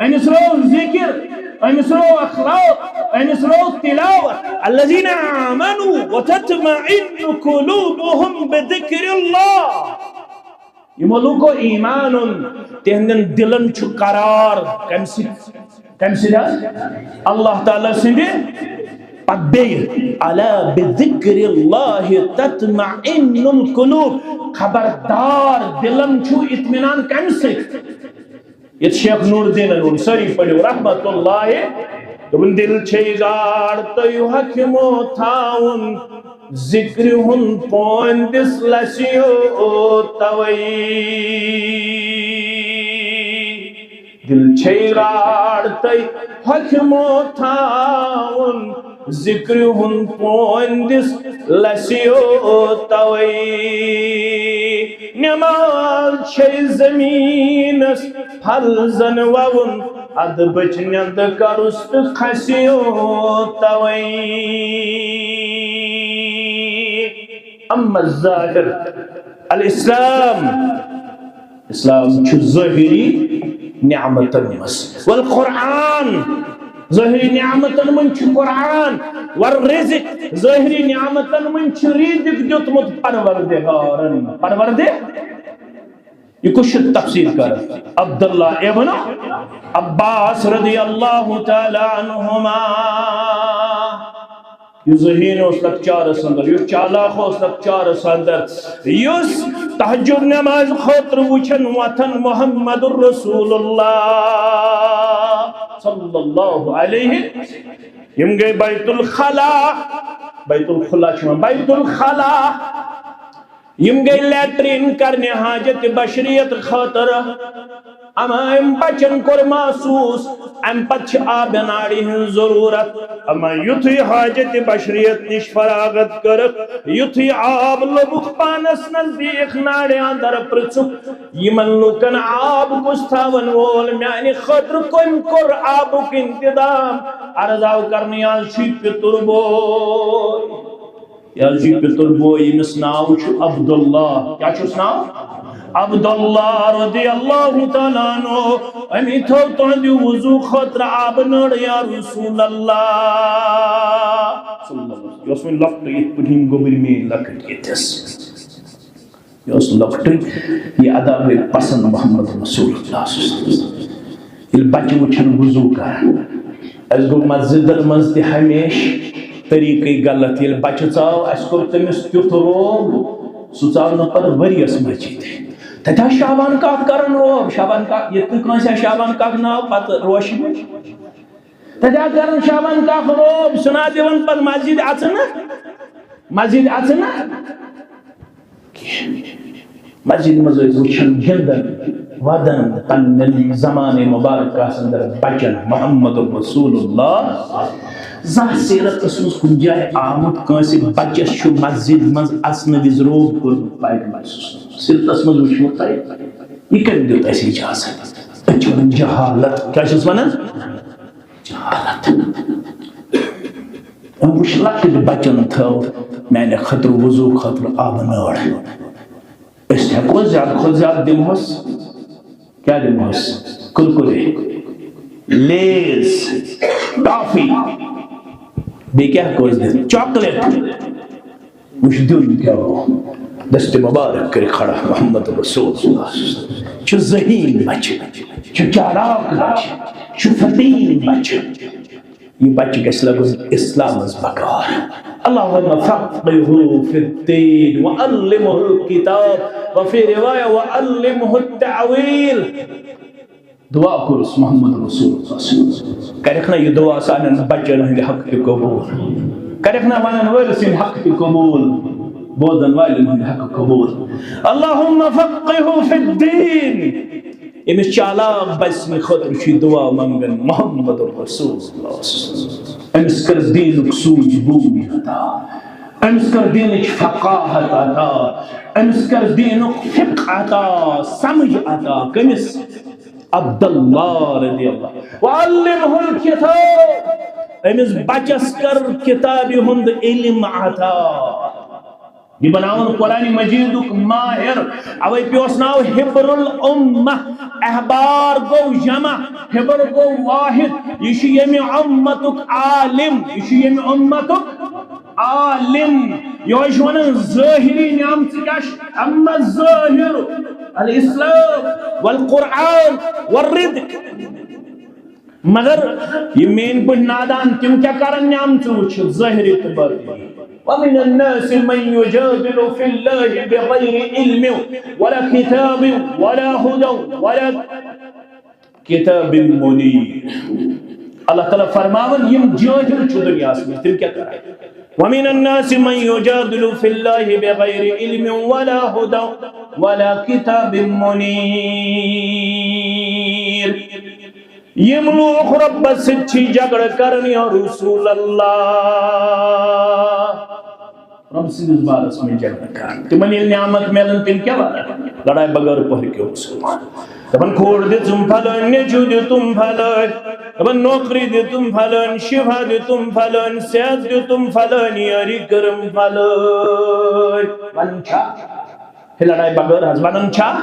أمِس رٲو ذِکِر، أمِس رٲو اخلاق، أمِس رٲو تلاوت۔ الذين آمنوا وتطمئن قلوبهم بذكر الله۔ یِمو لوٗکو ایمان اوٚن، تِہنٛدٮ۪ن دِلن چھُ قرار۔ کَمہِ سۭتۍ؟ کَمہِ سۭتۍ حظ؟ اللہ تعالیٰ سٕنٛدِ پتہٕ بیٚیہِ، "ألا بذكر الله تطمئن القلوب"۔ خبردار، دِلن چھُ اطمینان کَمہِ سۭتۍ؟ ییٚتہِ شیخ نور الدینن ووٚن، سٲری پٔرِو رحمت اللہ، دوٚپُن، دِل چھے گاڈ تہٕ ہۄکھِ مو تھاوُن، ذِکرِ ہُنٛد پوندِس لَسیو توے۔ دِل چھے گاڈ تہٕ ہۄکھِ مو تھاوُن، ذِکرِ ہُنٛد پوندِس لَسیو توے۔ نٮ۪ماز چھے زٔمیٖنَس پھل زَن وَوُن، اَدٕ بٔچھ نٮ۪نٛدٕ کَرُس تہٕ کھسیو توے۔ اما الظاہر، الاسلام، اسلام چھُ ظٲہری نعمتن منٛز۔ والقرآن، ظٲہری نعمتن منٛز چھُ قرآن۔ والرزق، ظٲہری نعمتن منٛز چھُ رزق دیُتمُت پروردگارن۔ پروردِ، یہِ کُس چھُ تفسیر کران؟ عبداللہ ابن عباس رضی اللہ تعالیٰ عنہما۔ یُس ذہین اوس لۄکچارس اندر، یُس چالاک اوس لۄکچارس اندر، یُس تہجد نماز خٲطرٕ وٕچھن وۄتھن محمد رسول اللہ صلی اللہ علیہ، یِم گٔے بیت الخلا، بیت الخلا چھِ وَنان، بیت الخلا، یِم گٔے لیٹرین کرنہِ حاجت بشریت خٲطرٕ۔ اما أمۍ بچن کوٚر محسوس، امہِ پتہٕ چھِ آبہٕ ناڑِ ہٕنٛز ضروٗرت۔ اما یُتھُے حاجت بشریت نِش فراغت کٔرٕکھ، یُتھُے آب لوٚبُکھ پانس نزدیٖک ناڑِ اندر، پرژھُکھ، یِمن لوٗکن آب کُس تھاون وول؟ میانہِ خٲطرٕ کٔمۍ کوٚر آبُک انتظام؟ عرض آو کرنہٕ، یہِ حظ چھُے پِتُر بوے۔ یہِ حظ چھُ پِتُر بوے، ییٚمِس ناو چھُ عبداللہ۔ کیٛاہ چھُس ناو؟ عبداللہ رضی اللہ تعالیٰ عنہ۔ أمی تھٲو تُہنٛدِ وضوٗ خٲطرٕ آبہٕ نٔر یا رسول اللہ۔ صلی اللہ علیہ وسلم۔ یہِ اوس وۄنۍ لۄکٹُے، یِتھ پٲٹھۍ یِم گوٚبٕرۍ میٲنۍ لۄکٕٹۍ ییٚتٮ۪س۔ یہِ اوس لۄکٹُے، یہِ ادا گٔے پسند محمد رسول اللہ صلی اللہ علیہ وسلم۔ ییٚلہِ بچہٕ وٕچھن وضوٗ کران، اَسہِ گوٚو مسجدن منٛز تہِ ہمیشہٕ طریٖقٕے غلط۔ ییٚلہِ بچہٕ ژاو، اَسہِ کوٚر تٔمِس تیُتھ روب، سُہ ژاو نہٕ پتہٕ ؤریَس مسجد۔ تَتہِ آسہٕ شابان کاک کران روب، شابان کاک، ییٚتہِ نہٕ کٲنٛسہِ آسہِ شابان کاک ناو پتہٕ روشہِ منٛز۔ تَتہِ آسہٕ کران شابان کاک روب، سُہ نہ دِوان پتہٕ مسجد اژنہٕ، مسجد اژنہٕ۔ مسجد منٛز ٲسۍ وٕچھان، گِنٛدان، وَدان پننٮ۪ن زمانہٕ مبارکس اندر بچن محمد رسول اللہ۔ زانٛہہ سیرتس منٛز کُنہِ جایہِ آمُت، کٲنٛسہِ بچس چھُ مسجد منٛز اژنہٕ وِزِ روب کوٚرمُت پیغمبر صلی اللہ علیہ وسلم؟ سیرتس منٛز وٕچھمُت تۄہہِ؟ یہِ کٔمۍ دیُت اَسہِ اجازت؟ أسۍ چھِ ونان جہالت۔ کیٛاہ چھِس ونان؟ جہالت۔ أمۍ وٕچھ لۄکٕٹۍ بچن تھٲو میانہِ خٲطرٕ وضوٗ خٲطرٕ آبہٕ نٲر۔ أسۍ ہٮ۪کو زیادٕ کھۄتہٕ زیادٕ دِمہوس، کیٛاہ دِمہوس؟ کُرکُرے، لیز، ٹافی، بیٚیہِ کیٛاہ ہٮ۪کوس دِتھ؟ چاکلیٹ۔ وٕچھ دیُن کیٛاہ گوٚو۔ دست مبارک کٔرِتھ کھڑا محمد رسول اللہ۔ چھُ ذہین بچہِ، چھُ چالاک بچہِ، چھُ فطین بچہِ۔ یہِ بچہِ گژھِ لگُن اسلامس بکار۔ اللهم فقهه في الدين وعلمه الكتاب وفي رواية وعلمه التأويل۔ دعا کوٚرُس محمد رسول اللہ صلی اللہ علیہ وسلم۔ کرکھ نا یہِ دعا سانٮ۪ن بچن ہٕنٛدِ حق تہِ قبول؟ کرکھ نا ونن وٲلۍ سٕنٛدِ حق تہِ قبول؟ بوزن والٮ۪ن ہٕنٛدِ حق قبول؟ اللهم فقهه في الدين۔ أمِس چالاک بچہِ سٕنٛدِ خٲطرٕ چھُ یہِ دعا منگان محمد رسول اللہ صلی اللہ علیہ وسلم۔ أمِس کر دیٖنُک سوٗجھ بوٗجھ عطا۔ أمِس کر دیٖنٕچ فقاہت عطا۔ أمِس کر دیٖنُک فقہ عطا، سمجھ عطا۔ کٔمِس؟ عبداللہ رضی اللہ، وعلمہ الکتاب، أمِس بچس کر کتابہِ ہُنٛد علم عطا۔ یہِ بناوُن قرآن مجیدُک ماہر، اوے پیوس ناو حبر الامہ۔ احبار گوٚو جمع، حبر گوٚو واحد۔ یہِ چھُ ییٚمہِ امتُک عالم، یہِ چھُ ییٚمہِ امتُک عالم۔ یہِ چھُ ونان ظٲہری نعمژٕ کیٛاہ چھِ؟ اما الظاہر الاسلام والقرآن والرزق۔ مگر یہِ میٲنۍ پٲٹھۍ نادان، تِم کیٛاہ کرن نعمژٕ وٕچھِتھ ظٲہری تہٕ باطنی؟ ومن الناس من يجادل في الله بغير علم ولا كتاب ولا هدى ولا كتاب منير۔ اللہ تعالیٰ فرماوان، یِم جٲہِل چھِ دُنیاہَس منٛز، تِم کیٛاہ کرن؟ ومن الناس من يجادل في الله بغير علم ولا هدى ولا كتاب منير۔ یِم لوٗکھ رۄبَس سۭتۍ چھِ جھگڑٕ کران، یا رسول اللہ، رۄب سٕنٛدِس بارس منٛز جھگڑٕ کران۔ تِمن ییٚلہِ نعمت میلن، تِم کیٛاہ ونان؟ لڑایہِ بغٲر پٔہرکیو مسلمان۔ دپان، کھوڑ دِژٕم پھلٲنۍ، نیٚچوٗ دِتُم پھلٲنۍ، دپان، نوکری دِتُم پھلٲنۍ، شفا دِتُم پھلٲنۍ، صحت دِتُم پھلٲنۍ، یٲری کٔرٕم پھلٲنۍ۔ ونان چھا؟ ہے، لڑایہِ بغٲر حظ ونان چھا؟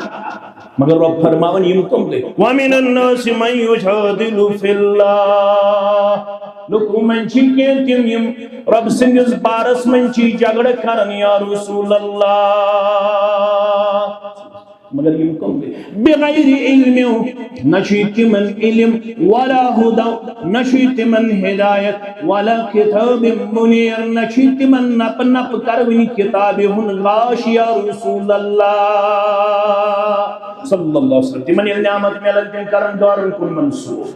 مگر رۄب فرماوان، یِم کم گٔے؟ ومن الناس من يجادل في الله۔ لُکو منٛز چھِ کینٛہہ تِم، یِم رۄب سٕنٛدِس بارس منٛز چھِ جھگڑٕ کران، یا رسول اللہ۔ مگر یِم کم گٔے؟ بغیر علم، نہ چھُ تِمن علم، ولا هدى، نہ چھُ تِمن ہدایت، ولا كتاب منير، نہ چھُ تِمن نپ نپ کروٕنۍ کتابہِ ہُنٛد گاش، یا رسول اللہ صلی اللہ علیہ وسلم۔ تِمن ییٚلہِ نعمت میلن، تِم کرن دارن کُن منسوخ۔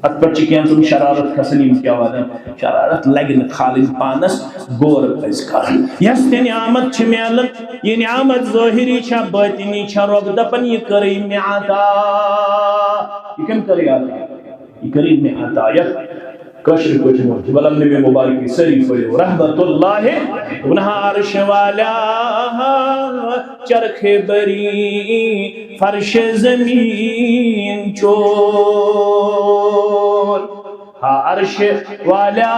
اتھ پٮ۪ٹھ چھِ کینٛژن شرارت کھسان، یِم کیٛاہ ونان؟ شرارت لگہِ نہٕ کھالٕنۍ پانس، غور پزِ کرُن۔ یۄس تہِ نعمت چھِ میلان، یہِ نعمت ظٲہری چھا، باطنی چھا، رۄب دپان، یہِ کٔرٕے مےٚ عطا۔ یہِ کٔمۍ کٔرٕے عطا؟ یہِ کٔرٕے مےٚ عطا۔ یتھ کٲشرِ پٲٹھۍ ووٚن، غلام نبی مبارکی سٲری پٔرِو، رحمت اللہ، دوٚپُن، ہا عرش والا، چرخ بری فرش زمین چون۔ ہا عرش والا،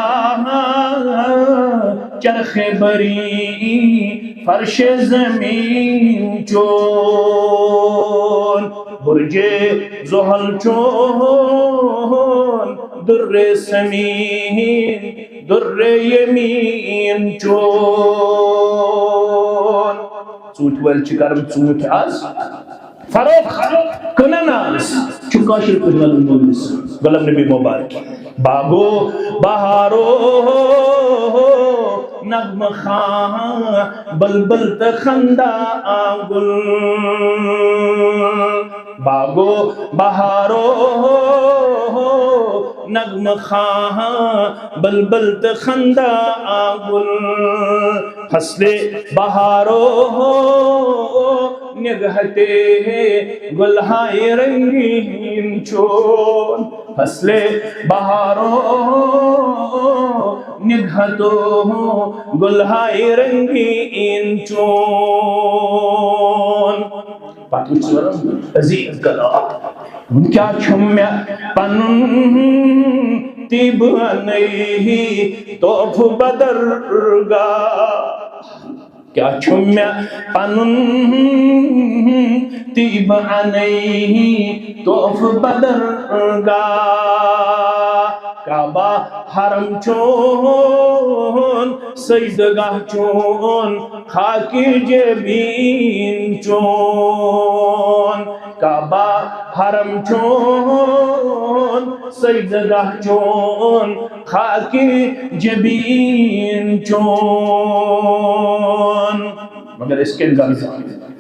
چرخ بری فرش زمین چون، برج زحل چون، در سمین، در یمین چون۔ ژوٗنٛٹھۍ وٲلۍ چھِ کران ژوٗنٛٹھۍ آز فروخت، کٕنان آز، چھُ کٲشِر پٲٹھۍ وَنان مولوی صٲب، غلام نبی مبارک۔ باغو بہارو نغمہ خواں، بلبل تہٕ خندا آنگُن۔ باغو بہارو نغمہ خواں، بلبل تہٕ خندا آنگُن۔ فصل بہارو نگہتے گلہائے رنگین چون۔ فصل بہارو نگہتو گلہائے رنگین چون۔ پتہٕ وٕچھ ژٕ عزیز گدا، وۄنۍ کیٛاہ چھُم مےٚ پنُن تہِ بہٕ اَنَے تحفہٕ بدرگاہ۔ کیٛاہ چھُم مےٚ پنُن تہِ بہٕ اَنَے تحفہٕ بدرگاہ۔ کعبہ حرم چون، سجدگاہ چون، خاکِ جبین چون۔ کعبہ حرم چون، سجدگاہ چون، خاکِ جبین چون۔ مگر أسۍ کٔمۍ زَن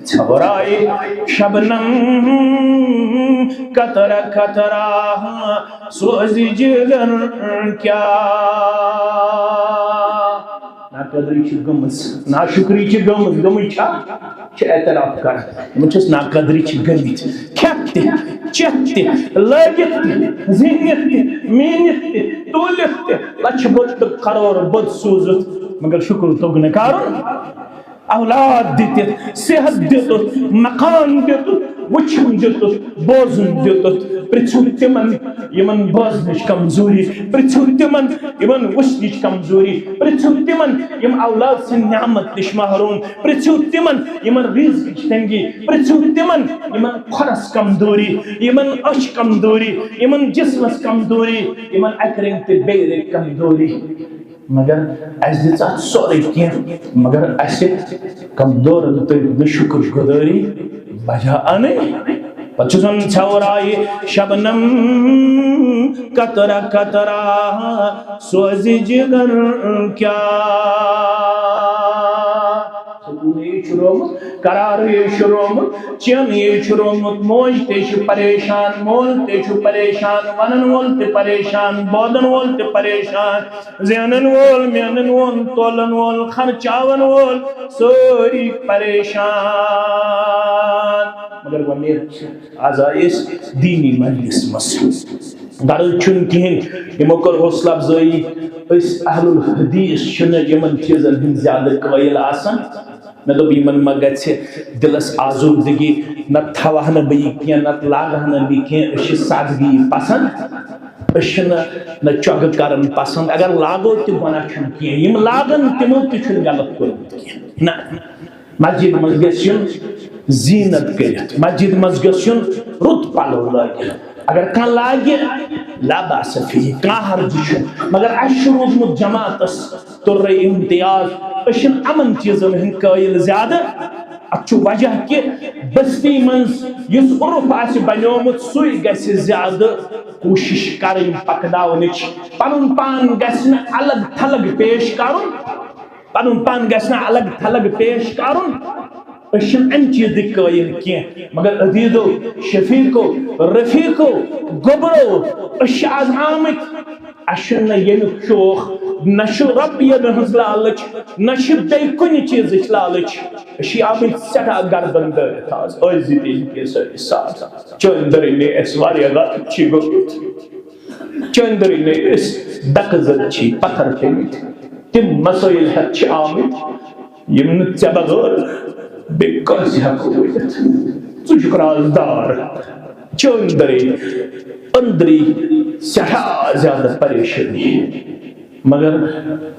ژھٮ۪ورایہِ شبنم قطرہ قطرہ سوزِ جگر کیٛاہ؟ ناقدری چھِ گٔمٕژ، ناشکری چھِ گٔمٕژ، گٔمٕژ چھا؟ چھِ اعتراف کران، یِمن چھِس ناقدری چھِ گٔمٕتۍ۔ کھٮ۪تھ تہِ، چٮ۪تھ تہِ، لٲگِتھ تہِ، زیٖنِتھ تہِ، میٖنِتھ تہِ، تُلِتھ تہِ، لچھِ بوٚد تہٕ کرور بوٚد سوٗزُتھ، مگر شُکر توٚگ نہٕ کرُن۔ اولاد دِتِتھ، صحت دِتُتھ، مکان دِتُتھ، وٕچھُن دیُتُتھ، بوزُن دیُتُتھ، پرٛژھِو تِمن، یِمن بوزنٕچ کمزوری، پرٛژھِو تِمن، یِمن وٕچھنٕچ کمزوری، پرٛژھِو تِمن، یِم اولاد سٕنٛدِ نعمت نِش محروم، پرٛژھِو تِمن، یِمن رزقٕچ تنگی، پرٛژھِو تِمن، یِمن کھۄرس کمزوری، یِمن أچھ کمزوری، یِمن جسمس کمزوری، یِمن اکہِ رنگہِ تہٕ بیٚیہِ رنگہِ کمزوری۔ مگر اسہِ دِژ اتھ سورُے کینٛہہ، مگر اسہِ کمزورن تہٕ نہ شُکر گُزٲری بجا انٕنۍ۔ پتہٕ چھُ زن ژھٮ۪ورایہِ شبنم قطرہ قطرہ سوزِ جگر کیا۔ سکوٗنٕے چھُ رومُت، قرارٕے چھُ رومُت، چینٕے چھُ رومُت۔ موج تہِ چھِ پریشان، مول تہِ چھُ پریشان، ونن وول تہِ پریشان، بوزن وول تہِ پریشان، زینن وول، مینن وول، تولن وول، خرچاون وول، سٲری پریشان۔ مگر وۄنۍ نیرِ آز آیہِ أسۍ دیٖنی مجلس منٛز۔ غرض چھُنہٕ کِہیٖنۍ، یِمو کٔر حوصلہٕ افزٲیی۔ أسۍ اہل الحدیث چھِنہٕ یِمن چیٖزن ہٕنٛدۍ زیادٕ قٲیل آسان۔ مےٚ دوٚپ، یِمن ما گژھِ دِلس آزوٗدگی، نتہٕ تھاوہا نہٕ بہٕ یہِ کینٛہہ، نتہٕ لاگہٕ ہا نہٕ بہٕ یہِ کینٛہہ۔ أسۍ چھِ سادگی پسند، أسۍ چھِنہٕ نہ چۄگہٕ کران پسند۔ اگر لاگو تہِ گۄناہ چھُنہٕ کینٛہہ، یِم لاگن تِمو تہِ چھُنہٕ غلط کوٚرمُت کینٛہہ۔ نہ، مسجد منٛز گژھِ یُن زینت کٔرِتھ، مسجد منٛز گژھِ یُن رُت پلو لٲگِتھ۔ اگر کانٛہہ لاگہِ، لا باس فیہ، کانٛہہ حرج چھُنہٕ۔ مگر اَسہِ چھُ روٗدمُت جماعتس تُرے امتیاز، أسۍ چھِنہٕ یِمن چیٖزن ہٕنٛدۍ قٲیل زیادٕ۔ اتھ چھُ وجہ کہِ بستی منٛز یُس عرف آسہِ بنیومُت، سُے گژھِ زیادٕ کوٗشش کرٕنۍ پکناونٕچ۔ پنُن پان گژھِ نہٕ الگ تھلگ پیش کرُن، پنُن پان گژھِ نہٕ الگ تھلگ پیش کرُن۔ أسۍ چھِنہٕ امہِ چیٖزٕکۍ قٲیل کینٛہہ، مگر عزیزو، شفیقو، رفیقو، گوٚبرو، أسۍ چھِ آز آمٕتۍ۔ اَسہِ چھُنہٕ نہ ییٚمیُک شوق، نہ چھُ رۄپیَن ہٕنٛز لالٕچ، نہ چھِ بیٚیہِ کُنہِ چیٖزٕچ لالٕچ۔ أسۍ چھِ آمٕتۍ سٮ۪ٹھاہ گردن دٲرِتھ آز، عٲجزی تیٚلہِ کہِ سٲری ساتھ۔ چٲنۍ دٔرٕے نے اَسہِ واریاہ غلط چھِ گٔمٕتۍ۔ چٲنۍ دٔرٕے نے أسۍ دَکہٕ زد چھِ پتھر پیٚمٕتۍ۔ تِم مسٲیِل ہٮ۪تھ چھِ آمٕتۍ، یِم نہٕ ژےٚ بغٲر بیٚیہِ کٲنٛسہِ ہٮ۪کو ؤنِتھ۔ ژٕ چھُکھ رازدار۔ چٲنۍ دٔرٕے أنٛدری سٮ۪ٹھاہ زیادٕ پریشٲنی۔ مگر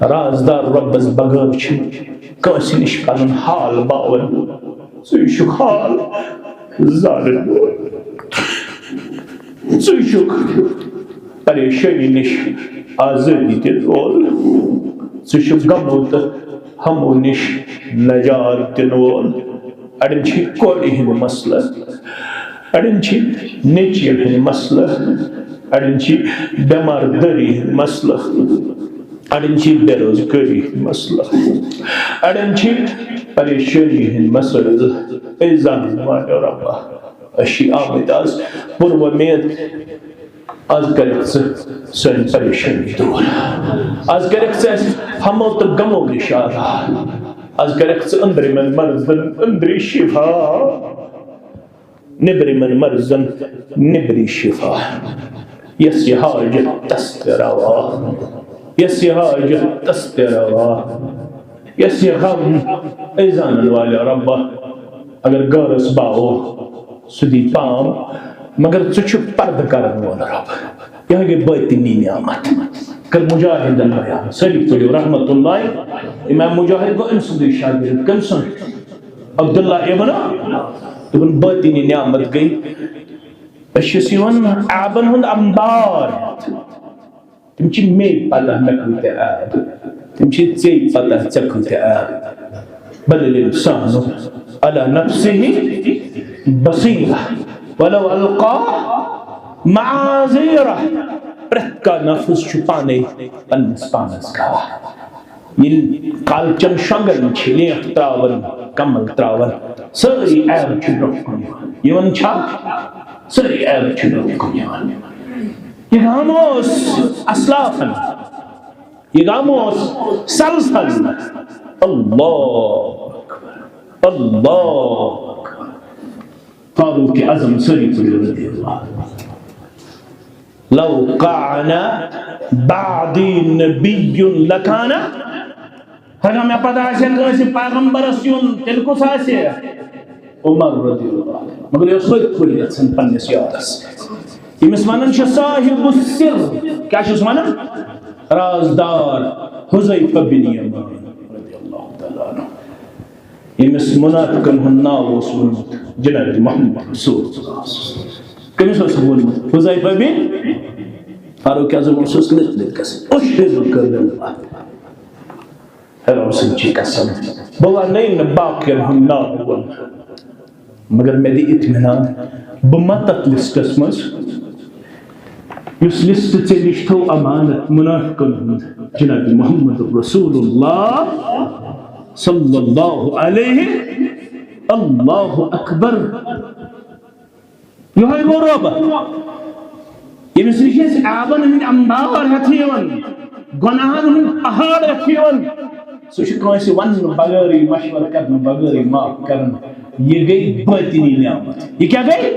رازدار رۄبس بغٲر چھُنہٕ کٲنٛسہِ نِش پنُن حال باوان۔ ژٕ چھُکھ حال زانن وول۔ ژٕ چھُکھ پریشٲنی نِش آزٲدی دِنہٕ وول۔ ژٕ چھُکھ غمو تہٕ ہمو نِش نجات دِنہٕ وول۔ اڑٮ۪ن چھِ کورِ ہٕنٛدۍ مسلہٕ، اڑٮ۪ن چھِ نیٚچوٮ۪ن ہٕنٛدۍ مسلہٕ، اڑٮ۪ن چھِ بٮ۪مار دٲری ہٕنٛدۍ مسلہٕ، اڑٮ۪ن چھِ بے روزگٲری ہٕنٛدۍ مسلہٕ، اڑٮ۪ن چھِ پریشٲنی ہٕنٛدۍ مسٲیِل۔ اے زانن والٮ۪و رۄبا، أسۍ چھِ آمٕتۍ آز پُر وۄمید، آز کَرَکھ ژٕ سٲنۍ پریشٲنی دوٗر۔ آز کَرَکھ ژٕ اَسہِ ہمو تہٕ غمو نِش آزاد۔ آز کَرَکھ ژٕ أنٛدرِمٮ۪ن مرضن أنٛدری شفا، نیٚبرِمٮ۪ن مرضن نیٚبری شفا۔ یَس یہِ حاجت تَس تہِ روا، یَس یہِ حاجت تَس تہِ روا۔ یَس یہِ غم، اے زانن والٮ۪و رۄبا، اگر گٲرس باوو، سُہ دی پام، مگر ژٕ چھُکھ پردٕ کرن وول رۄب۔ یہِ گٔے باطنی نعمت۔ کٔر مجاہدن بیان۔ سٲری پٔرِو رحمت اللہ۔ امام مجاہد گوٚو أمۍ سُنٛدُے شاگرد۔ کٔمۍ سُنٛد؟ عبداللہ ابن۔ دوٚپُن، باطنی نعمت گٔے، أسۍ چھِس یِوان عیبن ہُنٛد انبار۔ تِم چھِ مے پتہ مےٚ کۭتیٛاہ عیب۔ تِم چھِ ژے پتہ ژےٚ کۭتیٛاہ عیب۔ بل الانسان علی نفسه بصیرہ ولو القی معاذیرہ۔ پرٛٮ۪تھ کانٛہہ نفس چھُ پانے پننِس پانس گواہ۔ ییٚلہِ کالچن شۄنٛگان چھِ، لینٛٹھ ترٛاوان، کمل ترٛاوان، سٲری عیب چھِ برٛونٛہہ کُن یِوان۔ یِوان چھا؟ سٲری عیب چھِ برٛونٛہہ کُن یِوان۔ یہِ غم اوس اسلافن، یہِ غم اوس سلفن۔ اللہ اکبر، اللہ اکبر۔ فاروق اعظم سٲری پٔرِو رضی اللہ عنہ۔ لو کان بعدی نبی لکان، اگر مےٚ پتہٕ آسہِ ہا کٲنٛسہِ پیغمبرس یُن، تیٚلہِ کُس آسہِ؟ عمر رضی اللہ عنہ۔ مگر یہِ اوس ؤتھۍ پٲٹھۍ گژھان پننِس یارس۔ ییٚمِس ونان چھِ صاحب السر، کیٛاہ چھِس ونان؟ رازدار حذیفہ بن یمان رضی اللہ تعالیٰ عنہ، ییٚمِس منافقن ہُنٛد ناو اوس ووٚنمُت جناب محمد رسول اللہ۔ کٔمِس اوس ووٚنمُت؟ حذیفہ بن، فاروق اعظم اوسُس لِتھ لِتھ گژھان، اشہدک باللہ، ہے رۄب سٕنٛدۍ چھِ قسم، بہٕ وَنَے نہٕ باقین ہُنٛد ناو وَنہٕ، مگر مےٚ دِ اطمینان، بہٕ ما تَتھ لسٹس منٛز، یُس لسٹ ژےٚ نِش تھوٚو امانت منافقن ہُنٛد، جناب محمد رسول اللہ صلی اللہ علیہ، اللہ اکبر۔ یِہوٚے گوٚو رۄب، ییٚمِس نِش أسۍ آبَن ہٕنٛدۍ اَمبار ہٮ۪تھ یِوان، گۄناہَن ہُنٛد پہاڑ ہٮ۪تھ یِوان۔ سُہ چھُ کٲنٛسہِ وَننہٕ بغٲرٕے، مشورٕ کرنہٕ بغٲرٕے معاف کران۔ یہِ گٔے باطنی نعمت۔ یہِ کیٛاہ گٔے؟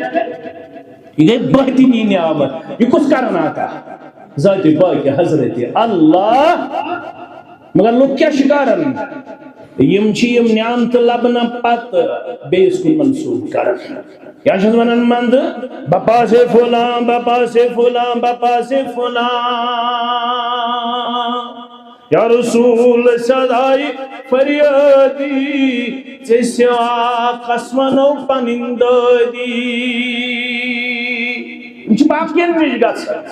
یہِ گٔے باطنی نعمت۔ یہِ کُس کران عطا؟ ذاتِ پاکِ حضرت اللہ۔ مگر لُکھ کیٛاہ چھِ کران؟ یِم چھِ یِم نعمتہٕ لبنہٕ پتہٕ بیٚیِس کُن منسوٗب کران۔ یا چھِس ونان مندٕ، بپا سے فلاں، بپا سے فلاں، بپا سے فلاں۔ یا رسول صدای فریادی، ژےٚ سوا کس ونو پنٕنۍ دٲدی۔ یِم چھِ باقین نِش گژھان۔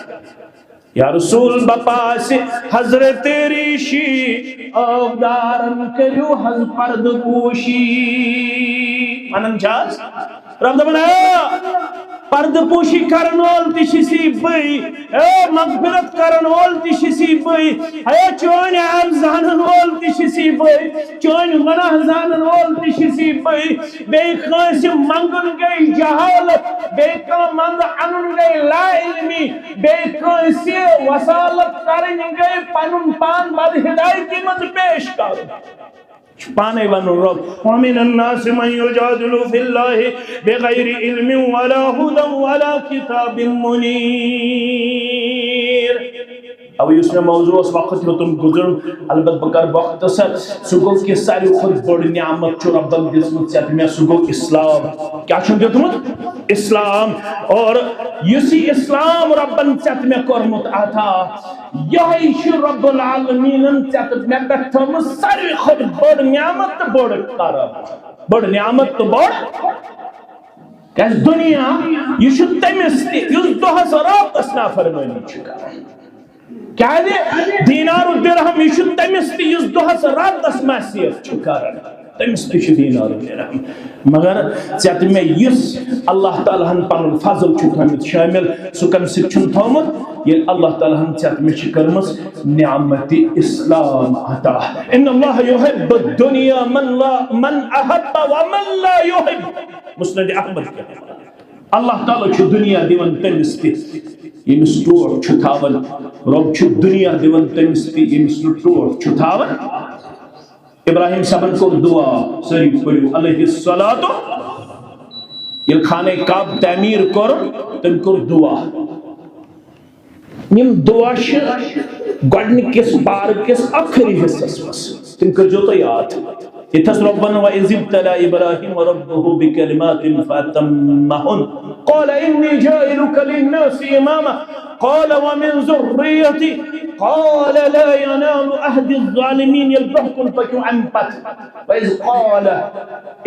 یا رسول بپا سے حضرت ریشی، آبدارن کٔرِو حظ پردٕ پوشی۔ ونان چھِ حظ؟ رب دپان، آ، پردٕ پوشی کرن وول تہِ چھِ سی بٕے، اے مغفرت کرن وول تہِ چھِ سی بٕے، اے چٲنۍ عیب زانن وول تہِ چھِ سی بٕے، چٲنۍ گۄناہ زانن وول تہِ چھِ سی بٕے۔ بیٚیہِ کٲنٛسہِ منٛگُن گٔے جہالت، بیٚیہِ کانٛہہ منٛزٕ اَنُن گٔے لا علمی، بیٚیہِ کٲنٛسہِ وصالت کرٕنۍ گٔے پنُن پان بدہدایتی منٛز پیش کرُن۔ چھُ پانے ونُن رب، ومن الناس من يجادل في الله بغير علم ولا هدى ولا كتاب منير۔ اَوٕ یُس مےٚ موضوع اوس وقت ہیوٚتُن گُزرُن، البتہ بہٕ کرٕ مختصر۔ سُہ گوٚو کہِ ساروی کھۄتہٕ بٔڑ نعمت چھُ رۄبن دِژمٕژ ژےٚ تہٕ مےٚ، سُہ گوٚو اسلام۔ کیٛاہ چھُن دیُتمُت؟ اسلام۔ اور یُس یہِ اسلام رۄبن ژےٚ تہٕ مےٚ کوٚرمُت عطا، یِہوٚے چھُ رب العالمیٖنن ژےٚ تہٕ مےٚ پٮ۪ٹھ تھٲومٕژ ساروی کھۄتہٕ بٔڑ نعمت تہٕ بٔڑ کرم۔ بٔڑ نعمت تہٕ بٔڑ، کیٛازِ دُنیا، یہِ چھُ تٔمِس تہِ یُس دۄہس راتس نافرمٲنی چھُ کران۔ کیٛازِ دینار و درہم، یہِ چھُ تٔمِس تہِ یُس دۄہس راتس معصیت چھُ کران، تٔمِس تہِ چھُ دینار و درہم۔ مگر ژےٚ تہٕ مےٚ یُس اللہ تعالیٰ ہن پنُن فضل چھُ تھوٚومُت شٲمِل، سُہ کمہِ سۭتۍ چھُن تھوٚومُت؟ ییٚلہِ اللہ تعالیٰ ہن ژےٚ تہٕ مےٚ چھِ کٔرمٕژ نعمت اسلام عطا۔ ان اللہ یحب الدنیا من لا، من احب ومن لا یحب۔ مسند احمد کہِ۔ اللہ تعالیٰ چھُ دُنیا دِوان تٔمِس تہِ، ییٚمِس ٹوٹھ چھُ تھاوان۔ رۄب چھُ دُنیا دِوان تٔمِس تہِ، ییٚمِس نہٕ ٹوٹھ چھُ تھاوان۔ ابراہیم صٲبن کوٚر دُعا، سٲری پٔرِو علیہ الصلوۃ۔ ییٚلہِ خانہ کعبہ تعمیٖر کوٚرُن، تٔمۍ کوٚر دُعا۔ یِم دُعا چھِ گۄڈٕنِکِس پارٕ کِس ٲخری حصس منٛز۔ تِم کٔرۍزیو تُہۍ یاد۔ ییٚتہِ حظ رۄبن، وَإِذِ ابْتَلَىٰ إِبْرَاهِيمَ رَبُّهُ بِكَلِمَاتٍ فَأَتَمَّهُنَّ قَالَ إِنِّي جَاعِلُكَ لِلنَّاسِ إِمَامًا قَالَ وَمِن ذُرِّيَّتِي قَالَ لَا يَنَالُ عَهْدِي الظَّالِمِينَ۔ ییٚلہِ برٛونٛہہ کُن پٔکِو اَمہِ پتہٕ، وَإِذْ قَالَ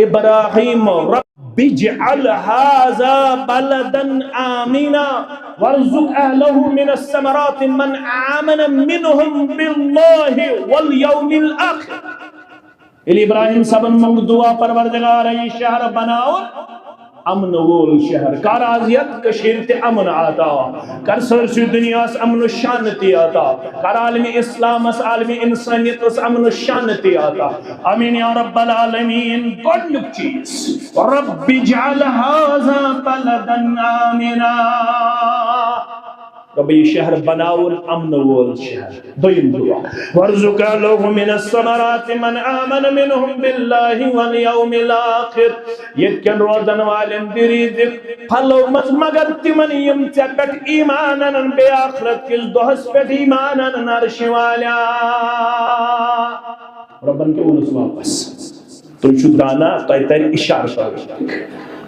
إِبْرَاهِيمُ رَبِّ اجْعَلْ هَٰذَا بَلَدًا آمِنًا وَارْزُقْ أَهْلَهُ مِنَ الثَّمَرَاتِ مَنْ آمَنَ مِنْهُم بِاللَّهِ وَالْيَوْمِ الْآخِرِ۔ ییٚلہِ ابراہیم صٲبن منٛگ دُعا، پروردگار، یہِ شہر بناوُن امن وول شہر، کر از یتھ کٔشیٖرِ تہِ امن عطا، کر سٲرسٕے دُنیاہس امن و شانتی عطا، کر عالمِ اسلامس، عالمِ انسانیتس امن و شانتی عطا۔ آمین یا رب العالمین۔ گۄڈنیُک چیٖز، رب اجعل هذا بلدا آمنا۔ رۄبہ، یہِ شہر بناوُن امن وول شہر۔ دوٚیِم دُعا، وارزق اہلہ من الثمرات من آمن منہم باللہ والیوم الآخر۔ ییٚتہِ کٮ۪ن روزن والٮ۪ن دِ رزق پھلو منٛز، مگر تِمن یِم ژےٚ پٮ۪ٹھ ایمان انن، بیٚیہِ آخرت کِس دۄہس پٮ۪ٹھ ایمان انن، عرشہِ والیا۔ رۄبن کیٛاہ ووٚنُس واپس؟ تُہۍ چھِو دانا، تۄہہِ ترِ اشارٕ پٲٹھۍ۔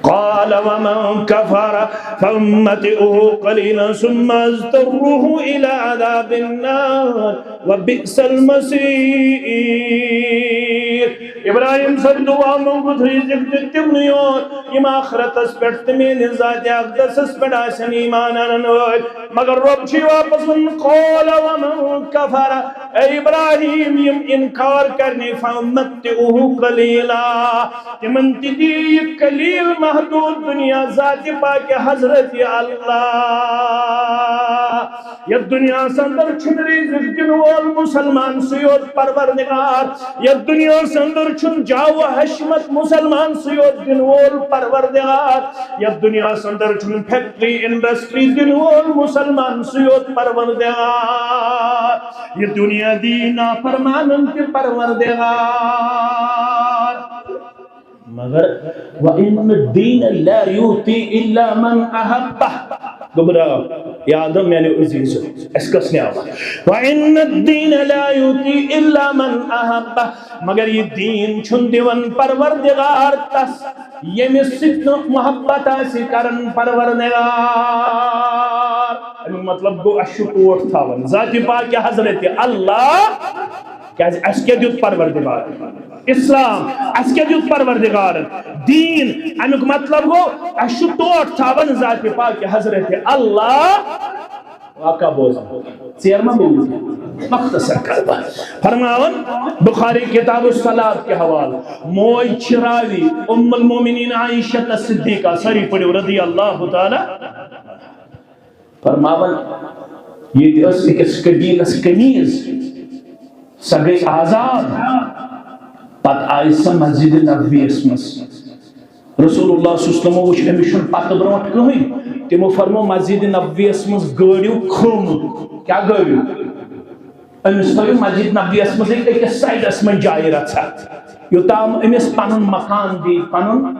قال ومن كفر فأمتعه قليلا ثم أضطره إلى عذاب النار وبئس المصير. ابراہیم صٲب دعا منٛگُتھ رزق دیُت تِمنٕے یوت یِم آخرتس پٮ۪ٹھ تہٕ میٲنِس ذاتِ اقدسس پٮ۪ٹھ آسن ایمان انن وٲلۍ۔ مگر رۄب چھُ واپس وَنان، قال ومن کفر، اے ابراہیم، یِم انکار کرنہِ، فمتعه قلیلا، تِمن تہِ دِ یہِ قلیل محدود دنیا ذاتِ پاکِ حضرت اللہ۔ یتھ دنیاہس اندر چھُنہٕ رزق دِنہٕ وول مسلمان سُے یوت پروردگار، یتھ دنیاہس اندر چھُنہٕ جاہ و حشمت مسلمان سُے یوت دِنہٕ وول پروردگار، یتھ دنیاہس اندر چھُنہٕ فیکٹری انڈسٹری دِنہٕ وول مسلمان سُے یوت پروردگار، یہِ دنیا دی نافرمانن تہِ پروردگار۔ مگر وَإِنَّ الدِّينَ لَا يُؤْتَى إِلَّا مَنْ أَحَبَّ۔ گوٚبرا، یہِ آدم میانیو عزیزو، اَسہِ کس نعمت؟ وَإِنَّ الدِّينَ لَا يُؤْتَى إِلَّا مَنْ أَحَبَّ۔ مگر یہِ دیٖن چھُنہٕ دِوان پروردگار تس، ییٚمِس سۭتۍ نہٕ محبت آسہِ کران پروردگار۔ اَمیُک مطلب گوٚو، اَسہِ چھُ ٹوٹھ تھاوان ذاتِ پاکِ حضرت اللہ۔ کیازِ اَسہِ کیٛاہ دیُت پروردگارن؟ اسلام۔ اَسہِ کیٛاہ دیُت پروردگارن؟ دیٖن۔ اَمیُک مطلب گوٚو، اَسہِ چھُ ٹوٹھ تھاوان ذاتِ پاکِ حضرت اللہ۔ واقعہ بوزان۔ ژیر ما بوٗز؟ مختصر کتھ باتھ۔ فرماوان بخاری کتاب الصلاۃ کے حوالہ، موج چھِ راوی ام المومنین عائشہ صدیقہ، سٲری پٔرِو، رضی اللہ تعالیٰ۔ فرماوان، ییٚتہِ ٲس أکِس قبیلس کنیز، سۄ گٔے آزاد۔ پتہٕ آیہِ سۄ مسجد نبویَس منٛز۔ رسول اللہ صلی اللہ علیہ وسلمو وٕچھ، أمِس چھُنہٕ پتہٕ برونٛٹھ کٕہٕنۍ۔ تِمو فرموو، مسجد نبویَس منٛز گٲڑِو کھُم۔ کیٛاہ گٲڑِو؟ أمِس تھٲیِو مسجد نبویَس منٛزٕے أکِس سایڈَس منٛز جایہِ رژھا، یوٚتام أمِس پنُن مکان دی، پنُن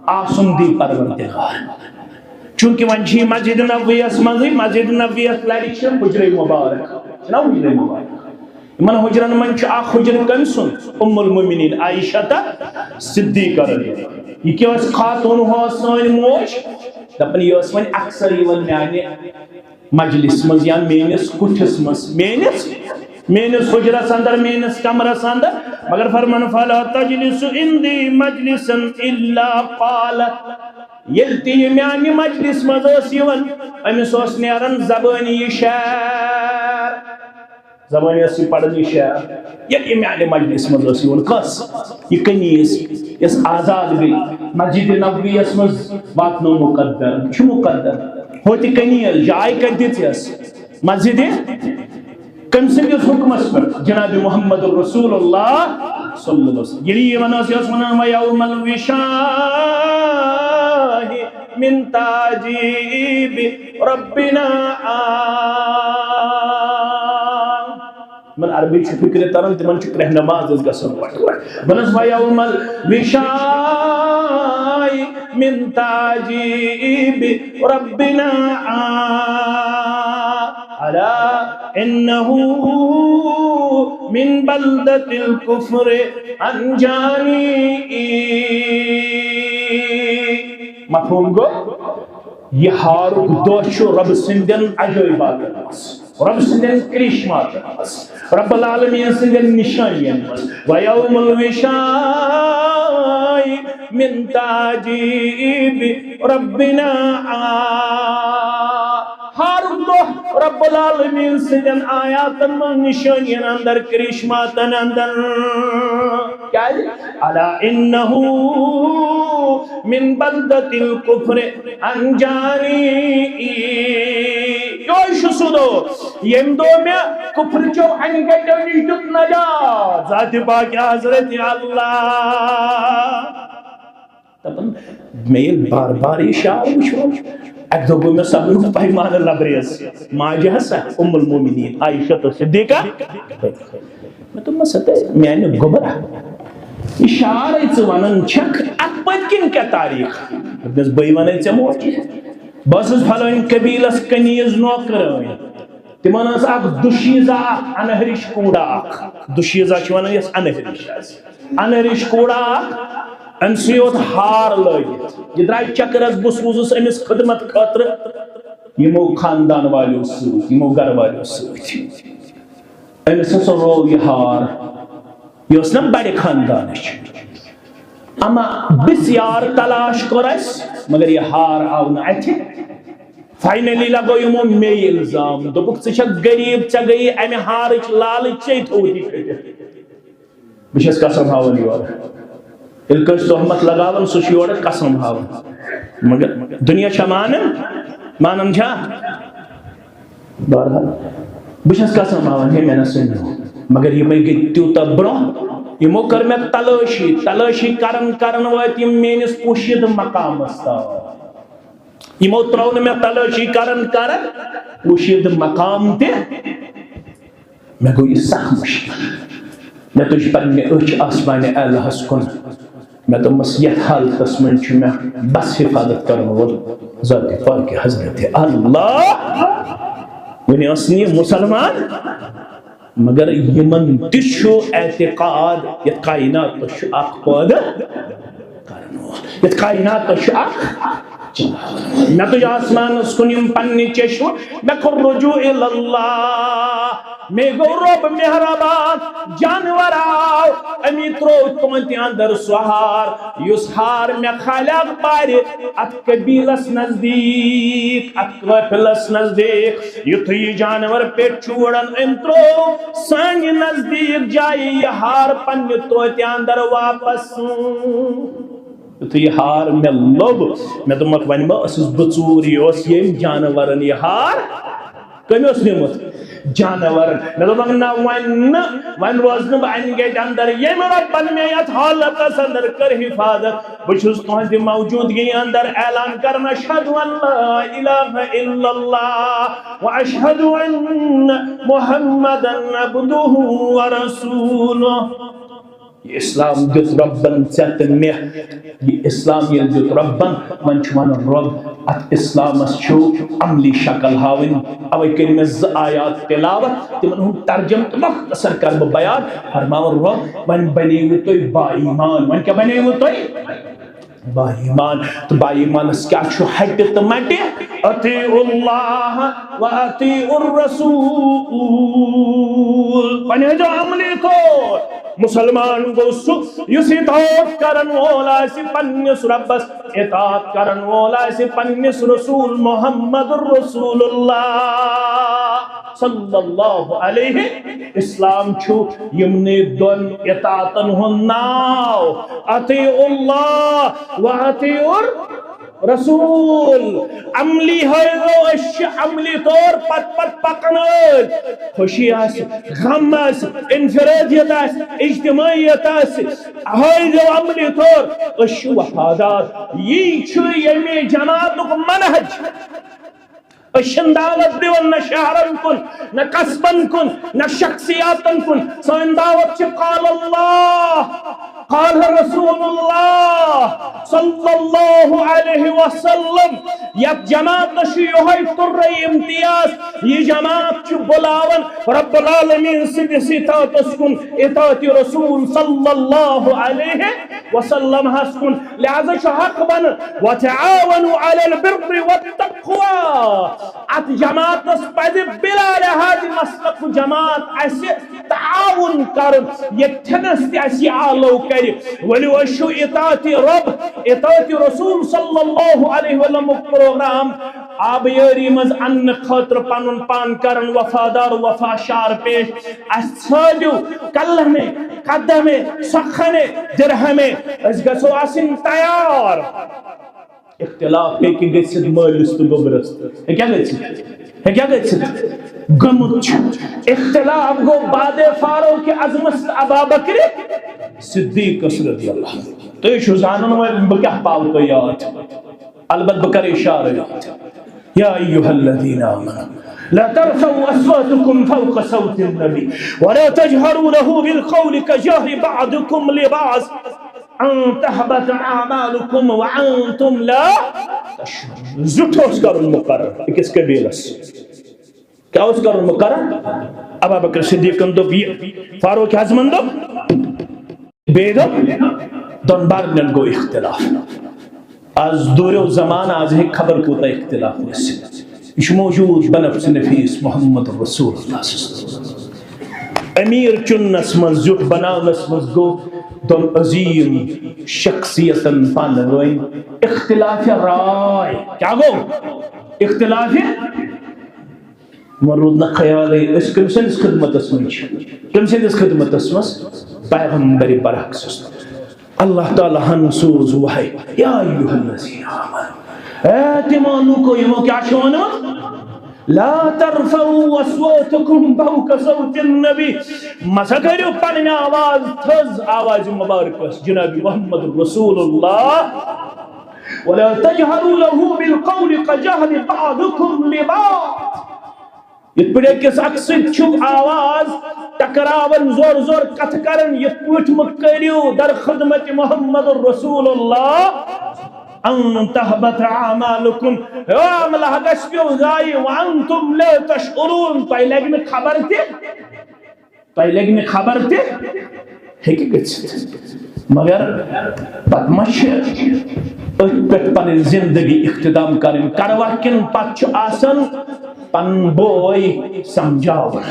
آسُن دی پروردگار۔ چونکہ وۄنۍ چھِ یہِ مسجد نبویَس منٛزٕے، مسجد نبویَس لَرِ چھِ حجرے مبارک، چھِنہ حجرے مبارک؟ یِمن حجرن منٛز چھُ اکھ حجرٕ کٔمۍ سُنٛد؟ ام المؤمنین عائشہ تہٕ صدیقہ رضی اللہ عنہا۔ یہِ کیٛاہ ٲس خاتوٗن ہو سٲنۍ موج؟ دَپان، یہِ ٲس وۄنۍ اکثر یِوان میانہِ مجلس منٛز یا میٲنِس کُٹھِس منٛز، میٲنِس، میٲنِس حجرس اندر، میٲنِس کمرس اندر۔ مگر فرمان، فلا تجلس عندی مجلسا الا قالت۔ ییٚلہِ تہِ یہِ میانہِ مجلس منٛز ٲس یِوان، أمِس اوس نیران زبٲنی یہِ شعر۔ زبٲنۍ ٲس یہِ پران یہِ شعر۔ ییٚلہِ یہِ میانہِ مجلس منٛز ٲس یِوان، کۄس؟ یہِ کنیز، یۄس آزاد گٔے، مسجد نبویَس منٛز واتنوو مقدر، چھُ مقدر۔ ہوتہِ کنیز جاے کتہِ دِژ یَس؟ مسجد کٔمۍ سٕنٛدِس حُکمَس پٮ۪ٹھ؟ جناب محمد رسول اللہ صلی اللہ علیہ وسلم۔ ییٚلہِ یہِ وَنان ٲس، یہِ ٲس وَنان، وَيَوْمَ الْوِشَاحِ مِنْ تَعْجِيبِ رَبِّنَا آ۔ یِمن عربی چھُ فِکرِ تَران، تِمن چھُ کرٛہنٮ۪ماز حظ گژھان وَٹہٕ وَٹہٕ۔ وَنان، وَيَوْمَ الْوِشَاحِ مِنْ تَعْجِيبِ رَبِّنَا آ۔ ألا إنه من بلدة الكفر أنجاني۔ مفہوم گوٚو؟ یہِ ہارُک دۄہ چھُ رۄبہٕ سٕنٛدٮ۪ن عجٲیباتن منٛز، رۄبہٕ سٕنٛدٮ۪ن کرشماتن منٛز، رب العالمین سٕنٛدٮ۪ن نشٲنین منٛز۔ وَيَوْمَ الْوِشَاحِ مِنْ تَعْجِيبِ رَبِّنَا آ۔ ہارُک دۄہ رب العالمین سٕنٛدٮ۪ن آیاتن منٛز، نشٲنین اندر، کرشماتن اندر۔ کیازِ؟ ألا إنه من بلدة الكفر أنجاني۔ یہوے چھُ سُہ دۄہ، ییٚمہِ دۄہ مےٚ کفرٕچو انہِ گٹیو نِش دیُت نجات ذاتِ پاکِ حضرت اللہ۔ دَپان، مےٚ ییٚلہِ بار بار یہِ شعر وٕچھو، اَکہِ دۄہ گوٚو مےٚ صبرُک پیمانہٕ لبریز۔ ماجہِ ہسا، ام المومنین عائشہ تہٕ صدیقہ۔ مےٚ دوٚپمَس، ہتے میانہِ گوٚبرا، یہِ شعرے ژٕ وَنان چھَکھ، اَتھ پٔتۍ کِنۍ کیٛاہ تاریٖخ؟ دوٚپمَس، بٕے وَنَے ژےٚ موجی۔ بہٕ ٲسٕس فلٲنۍ قبیٖلَس کنیٖز نوکرٲنۍ۔ تِمن ٲس اکھ دُشیٖزا، اکھ انہرِش کوٗڑا اکھ۔ دُشیٖزا چھِ وَنان یۄس انہرِش آسہِ۔ انہرِش کوٗڑا اکھ۔ أمۍ سٕے یوت ہار لٲگِتھ۔ یہِ درٛاے چکرس، بہٕ سوٗزُس أمِس خدمت خٲطرٕ یِمو خاندان والیو سۭتۍ، یِمو گرٕ والیو سۭتۍ۔ أمِس ہسا روو یہِ ہار۔ یہِ ٲس نہ بڑِ خاندانٕچ۔ اما بِژھ یار تلاش کوٚر اَسہِ، مگر یہِ ہار آو نہٕ اَتھِ۔ Finally لگوو یِمو مے الزام، دوٚپُکھ، "ژٕ چھکھ غریب، ژےٚ گٔیی امہِ ہارٕچ لالٕچ، ژےٚ تھووُتھ یہِ کٔڑِتھ۔" بہٕ چھَس قسم ہاوان یورٕ۔ ییٚلہِ کٲنٛسہِ تہمت لگاوان، سُہ چھُ یورٕ قسم ہاوان۔ مگر دُنیا چھا مانان؟ مانان چھا؟ بہرحال، بہٕ چھَس قسم ہاوان، ہے، مےٚ نہ سا نیوٗ۔ مگر یِمے گٔے تیوٗتاہ برٛونٛہہ، یِمو کٔر مےٚ تلٲشی، تلٲشی کران کران وٲتۍ یِم میٲنِس پوشیدٕ مقامس تام۔ یِمو ترٲو نہٕ مےٚ تلٲشی کران کران پوشیدٕ مقام تہِ۔ مےٚ گوٚو یہِ سخ مُشکِل۔ مےٚ تُج پننہِ أچھ آسمانِ اعلیٰ ہس کُن۔ مےٚ دوٚپمَس، یَتھ حالتس منٛز چھُ مےٚ بس حفاظت کرن وول ذاتِ پاکِ حضرتِ اللہ۔ وۄنۍ ٲس نہٕ یہِ مُسلمان، مگر یِمن تہِ چھُ اعتقاد، یَتھ کائناتس چھُ اکھ پٲدٕ کرن وول، یَتھ کائناتس چھُ اکھ چلاون وول۔ مےٚ تُج آسمانس کُن یِم پننہِ چشمہٕ، مےٚ کوٚر رجوع الی اللہ۔ مے گوٚو رۄب مہربان، جانور آو، أمی ترٛوو تُہنٛدِ اندر سُہ ہار، یُس ہار مےٚ خالیاق پارِ اتھ قبیلس نزدیک، اتھ قٲفلس نزدیک۔ یُتھُے یہِ جانور پیٚٹھۍ چھُ وُڑان، أمۍ ترٛوو سانہِ نزدیک جایہِ یہِ ہار پننہِ توتہِ اندر واپس۔ یُتھُے یہِ ہار مےٚ لوٚب، مےٚ دوٚپمَکھ، وۄنۍ ما ٲسٕس بہٕ ژوٗر، یہِ اوس ییٚمۍ جانورن یہِ ہار۔ کٔمۍ اوس نیوٗمُت؟ جانورن۔ مےٚ دوٚپمَکھ، نہ، وۄنۍ نہٕ، وۄنۍ روزٕ نہٕ بہٕ اَنہِ گَٹہِ اندر۔ ییٚمہِ رۄبن مےٚ یَتھ حالتس اندر کٔر حفاظت، بہٕ چھُس تُہنٛزِ موجودگی اندر اعلان کران، اشہد ان لا الہ الا اللہ و اشہد ان محمدا عبدہ و رسولہ۔ یہِ اسلام دیُت رۄبن ژےٚ تہٕ مےٚ۔ یہِ اسلام ییٚلہِ دیُت رۄبن، وۄنۍ چھُ ونان رۄب، اتھ اسلامس چھُ عملی شکل ہاوٕنۍ۔ اوے کٔرۍ مےٚ زٕ آیات تلاوت، تِمن ہُنٛد ترجمہٕ تہٕ مختصر کرٕ بہٕ بیان۔ فرماوان رۄب، وۄنۍ بنیوٕ تُہۍ با ایمان۔ وۄنۍ کیٛاہ بنیوٕ تُہۍ؟ با ایمان۔ تہٕ با ایمانس کیٛاہ چھُ ہٹہِ تہٕ مٹہِ؟ اطیعوا اللہ و اطیعوا الرسول۔ وۄنۍ ہٲیزیو عملی طور۔ مُسلمان گوٚو سُہ یُس اطاعت کرن وول آسہِ پننِس رۄبس، اطاعت کرن وول آسہِ پننِس رسول محمد رسول اللہ صلی اللہ علیہ۔ اسلام چھُ یِمنٕے دۄن اطاعتن ہُنٛد ناو، اطیعوا اللہ و اطیعوا الرسول۔ عملی ہٲیزیو، أسۍ چھِ عملی طور پتہٕ پتہٕ پکان وٲلۍ۔ خوشی آسہِ، غم آسہِ، انفرادیت آسہِ، اجتماعیت آسہِ، ہٲیزیو عملی طور أسۍ چھِ وفادار۔ یی چھُ ییٚمہِ جماعتُک منہج۔ أسۍ چھِنہٕ دعوت دِوان نہ شہرن کُن، نہ قصبن کُن، نہ شخصیاتن کُن۔ سٲنۍ دعوت چھِ قال اللہ، قال رسول اللہ صلی اللہ علیہ وسلم۔ یتھ جماعتس چھُ یِہوٚے تُرے امتیاز، یہِ جماعت چھُ بُلاوان رب العالمین سٕنٛدِس اطاعتس کُن، اطاعت رسول صلی اللہ علیہ وسلم ہس کُن۔ لہذا چھُ حق بنان، وتعاونوا علی البر والتقوی۔ اتھ جماعتس پزِ بلا لحاظ مسلک جماعت اسہِ تعاون کرُن، ییٚتھٮ۪نس تہِ اسہِ یہِ آلو کرِ۔ ؤلِو أسۍ چھِو اطاعت رب، اطاعت رسول صلی اللہ علیہ وسلمُک پروگرام آبیٲری منٛز اننہٕ خٲطرٕ پنُن پان کرن وفادار وفا شار پیش۔ اسہِ ژھٲنٛڈِو کلمے، قدمے، سخنے، درہمے، أسۍ گژھو آسٕنۍ تیار۔ اختلاف ہیٚکہِ گٔژھِتھ مٲلِس تہٕ گوٚبرس۔ ہیٚکیٛاہ گٔژھِتھ؟ ہیٚکیٛاہ گٔژھِتھ؟ گوٚمُت چھُ۔ اختلاف گوٚو بعد فاروق اعظمس تہٕ ابابکر صدیقس رضی اللہ عنہ۔ تُہۍ چھِو زانان وۄنۍ بہٕ کیٛاہ پاوٕ تۄہہِ یاد۔ البتہ بہٕ کرٕ اشارٕ یوت۔ یا ایھا الذین آمنوا لا ترفعوا اصواتکم فوق صوت النبی ولا تجهروا له بالقول كجهر بعضكم لبعض ان تحبط اعمالكم وانتم لا تشعرون۔ زیُٹھ اوس کرُن مقرر أکِس قبیلس۔ کیٛاہ اوس کرُن مقرر؟ ابابکر صدیقن دوٚپ یہِ، فاروق اعظمن دوٚپ، بیٚیہِ دوٚپ، دۄن بارنٮ۪ن گوٚو اختلاف۔ از دوٗریو زمانہٕ، از ہیٚکہِ خبر کوٗتاہ اختلاف ٲسِتھ۔ یہِ چھُ موجود بنفس نفیس محمد رسول اللہ صلی اللہ علیہ وسلم۔ امیر چُننس منٛز، زیُٹھ بناونس منٛز گوٚو دۄن عظیم شخصیتن پانہٕ ؤنۍ اختلاف رائے۔ کیٛاہ گوٚو؟ اختلاف۔ وۄنۍ روٗد نہٕ خیالٕے، أسۍ کٔمۍ سٕنٛدِس خدمتس منٛز چھِ؟ کٔمۍ سٕنٛدِس خدمتس منٛز؟ پیغمبر برحق صلی اللہ علیہ وسلم۔ اللہ تعالیٰ ہن سوز وحی، یا ایھا الذین آمنوا، اے تِمو لوٗکو یِمو کیٛاہ چھُ ووٚنمُت؟ لا ترفعوا اصواتکم فوق صوت النبی، مہ سا کٔرِو پنٕنۍ آواز تھٔز آوازِ مبارکس جناب محمد رسول اللہ۔ ولا تجهروا له بالقول كجهر بعضكم لبعض۔ یِتھ پٲٹھۍ أکِس اکھ سۭتۍ چھُ آواز ٹکراوان، زور زور کتھٕ کران، یِتھ پٲٹھۍ مہٕ کٔرِو در خدمت محمد رسول اللہ۔ ان تحبط اعمالکم، ہے عملہ گژھِ پیو ضایع، وانتم لا تشعرون، تۄہہِ لگہِ نہٕ خبر تہِ۔ تۄہہِ لگہِ نہٕ خبر تہِ، ہیٚکہِ گٔژھِتھ۔ مگر پتہٕ ما چھِ أتھۍ پٮ۪ٹھ پنٕنۍ زندگی اختتام کرٕنۍ؟ کروا کِنہٕ پتہٕ چھُ آسان پنُن بوے سمجھاوُن،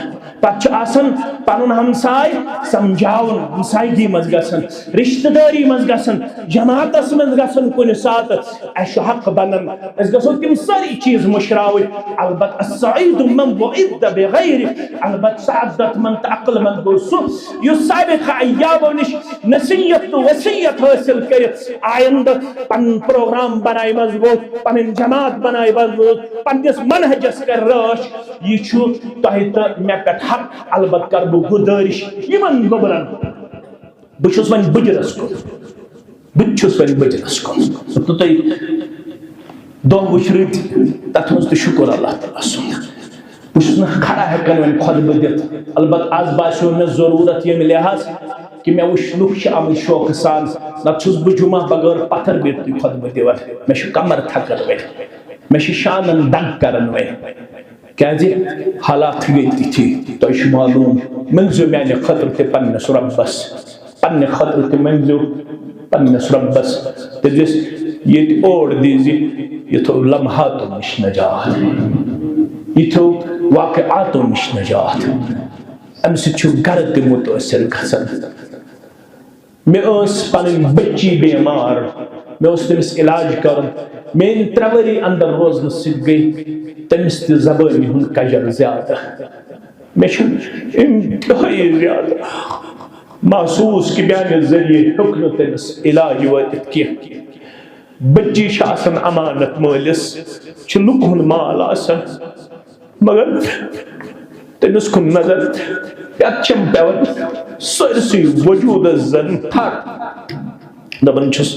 پتہٕ چھُ آسان پنُن ہمساے سمجھاوُن، ہمسایگی منٛز گژھن، رشتہٕ دٲری منٛز گژھن، جماعتس منٛز گژھن کُنہِ ساتہٕ، اَسہِ چھُ حق بنان أسۍ گژھو تِم سٲری چیٖز مٔشراوٕنۍ۔ البتہ السعید من وعد بغیر، البتہ سعادت مند تہٕ عقل مند گوٚو سُہ یُس سابقہ ایامو نِش نصیحت تہٕ وصیت حٲصِل کٔرِتھ آیندٕ پنُن پروگرام بنایہِ منٛز ووت، پنٕنۍ جماعت بنایہِ منٛز ووت، پننِس منہجس کرِ رٲچھ۔ یہِ چھُ تۄہہِ تہٕ مےٚ پٮ۪ٹھ حق۔ البتہ کرٕ بہٕ گُزٲرِش یِمن گوٚبرن، بہٕ چھُس وۄنۍ بٕجرَس کُن، بہٕ تہِ چھُس وۄنۍ بٕجرَس کُن۔ تہٕ تُہۍ دۄہ وٕچھ رٕتۍ، تَتھ منٛز تہِ شُکُر اللہ تعالیٰ سُنٛد۔ بہٕ چھُس نہٕ کھڑا ہٮ۪کان وۄنۍ خطبہٕ دِتھ۔ البتہ آز باسیو مےٚ ضروٗرت ییٚمہِ لحاظ کہِ مےٚ وٕچھ لُکھ چھِ آمٕتۍ شوقہٕ سان، نَتہٕ چھُس بہٕ جمعہ بغٲر پتھر بیٖٹھتٕے خطبہٕ دِوان۔ مےٚ چھُ کمر تھکان وۄنۍ، مےٚ چھِ شانن دگ کران وۄنۍ۔ کیازِ حالات گٔے تِتھی، تۄہہِ چھُ معلوم، مٔنٛگزیو میانہِ خٲطرٕ تہِ پننِس رۄبس، پننہِ خٲطرٕ تہِ مٔنٛگزیو پننِس رۄبس۔ تٔمِس ییٚتہِ اور دیٖزِ، یِتھو لمحاتو نِش نجات، یِتھو واقعاتو نِش نجات۔ امہِ سۭتۍ چھُ گرٕ تہِ مُتٲثر گژھان۔ مےٚ ٲس پنٕنۍ بٔچی بیمار، مےٚ اوس تٔمِس علاج کرُن۔ میٲنۍ ترٛےٚ ؤری اندر روزنہٕ سۭتۍ گٔے تٔمِس تہِ زبٲنہِ ہُنٛد کجر زیادٕ۔ مےٚ چھُ انتہٲیی زیادٕ محسوٗس کہِ میانہِ ذٔریعہٕ ہیوٚک نہٕ تٔمِس علاج وٲتِتھ کینٛہہ۔ بٔچی چھِ آسان امانت مٲلِس، چھِ لُکہٕ ہُنٛد مال آسان۔ مگر تٔمِس کُن نظر، یتھ چھم پٮ۪وان سٲرسٕے وجوٗدس زن تھر۔ دپان چھُس،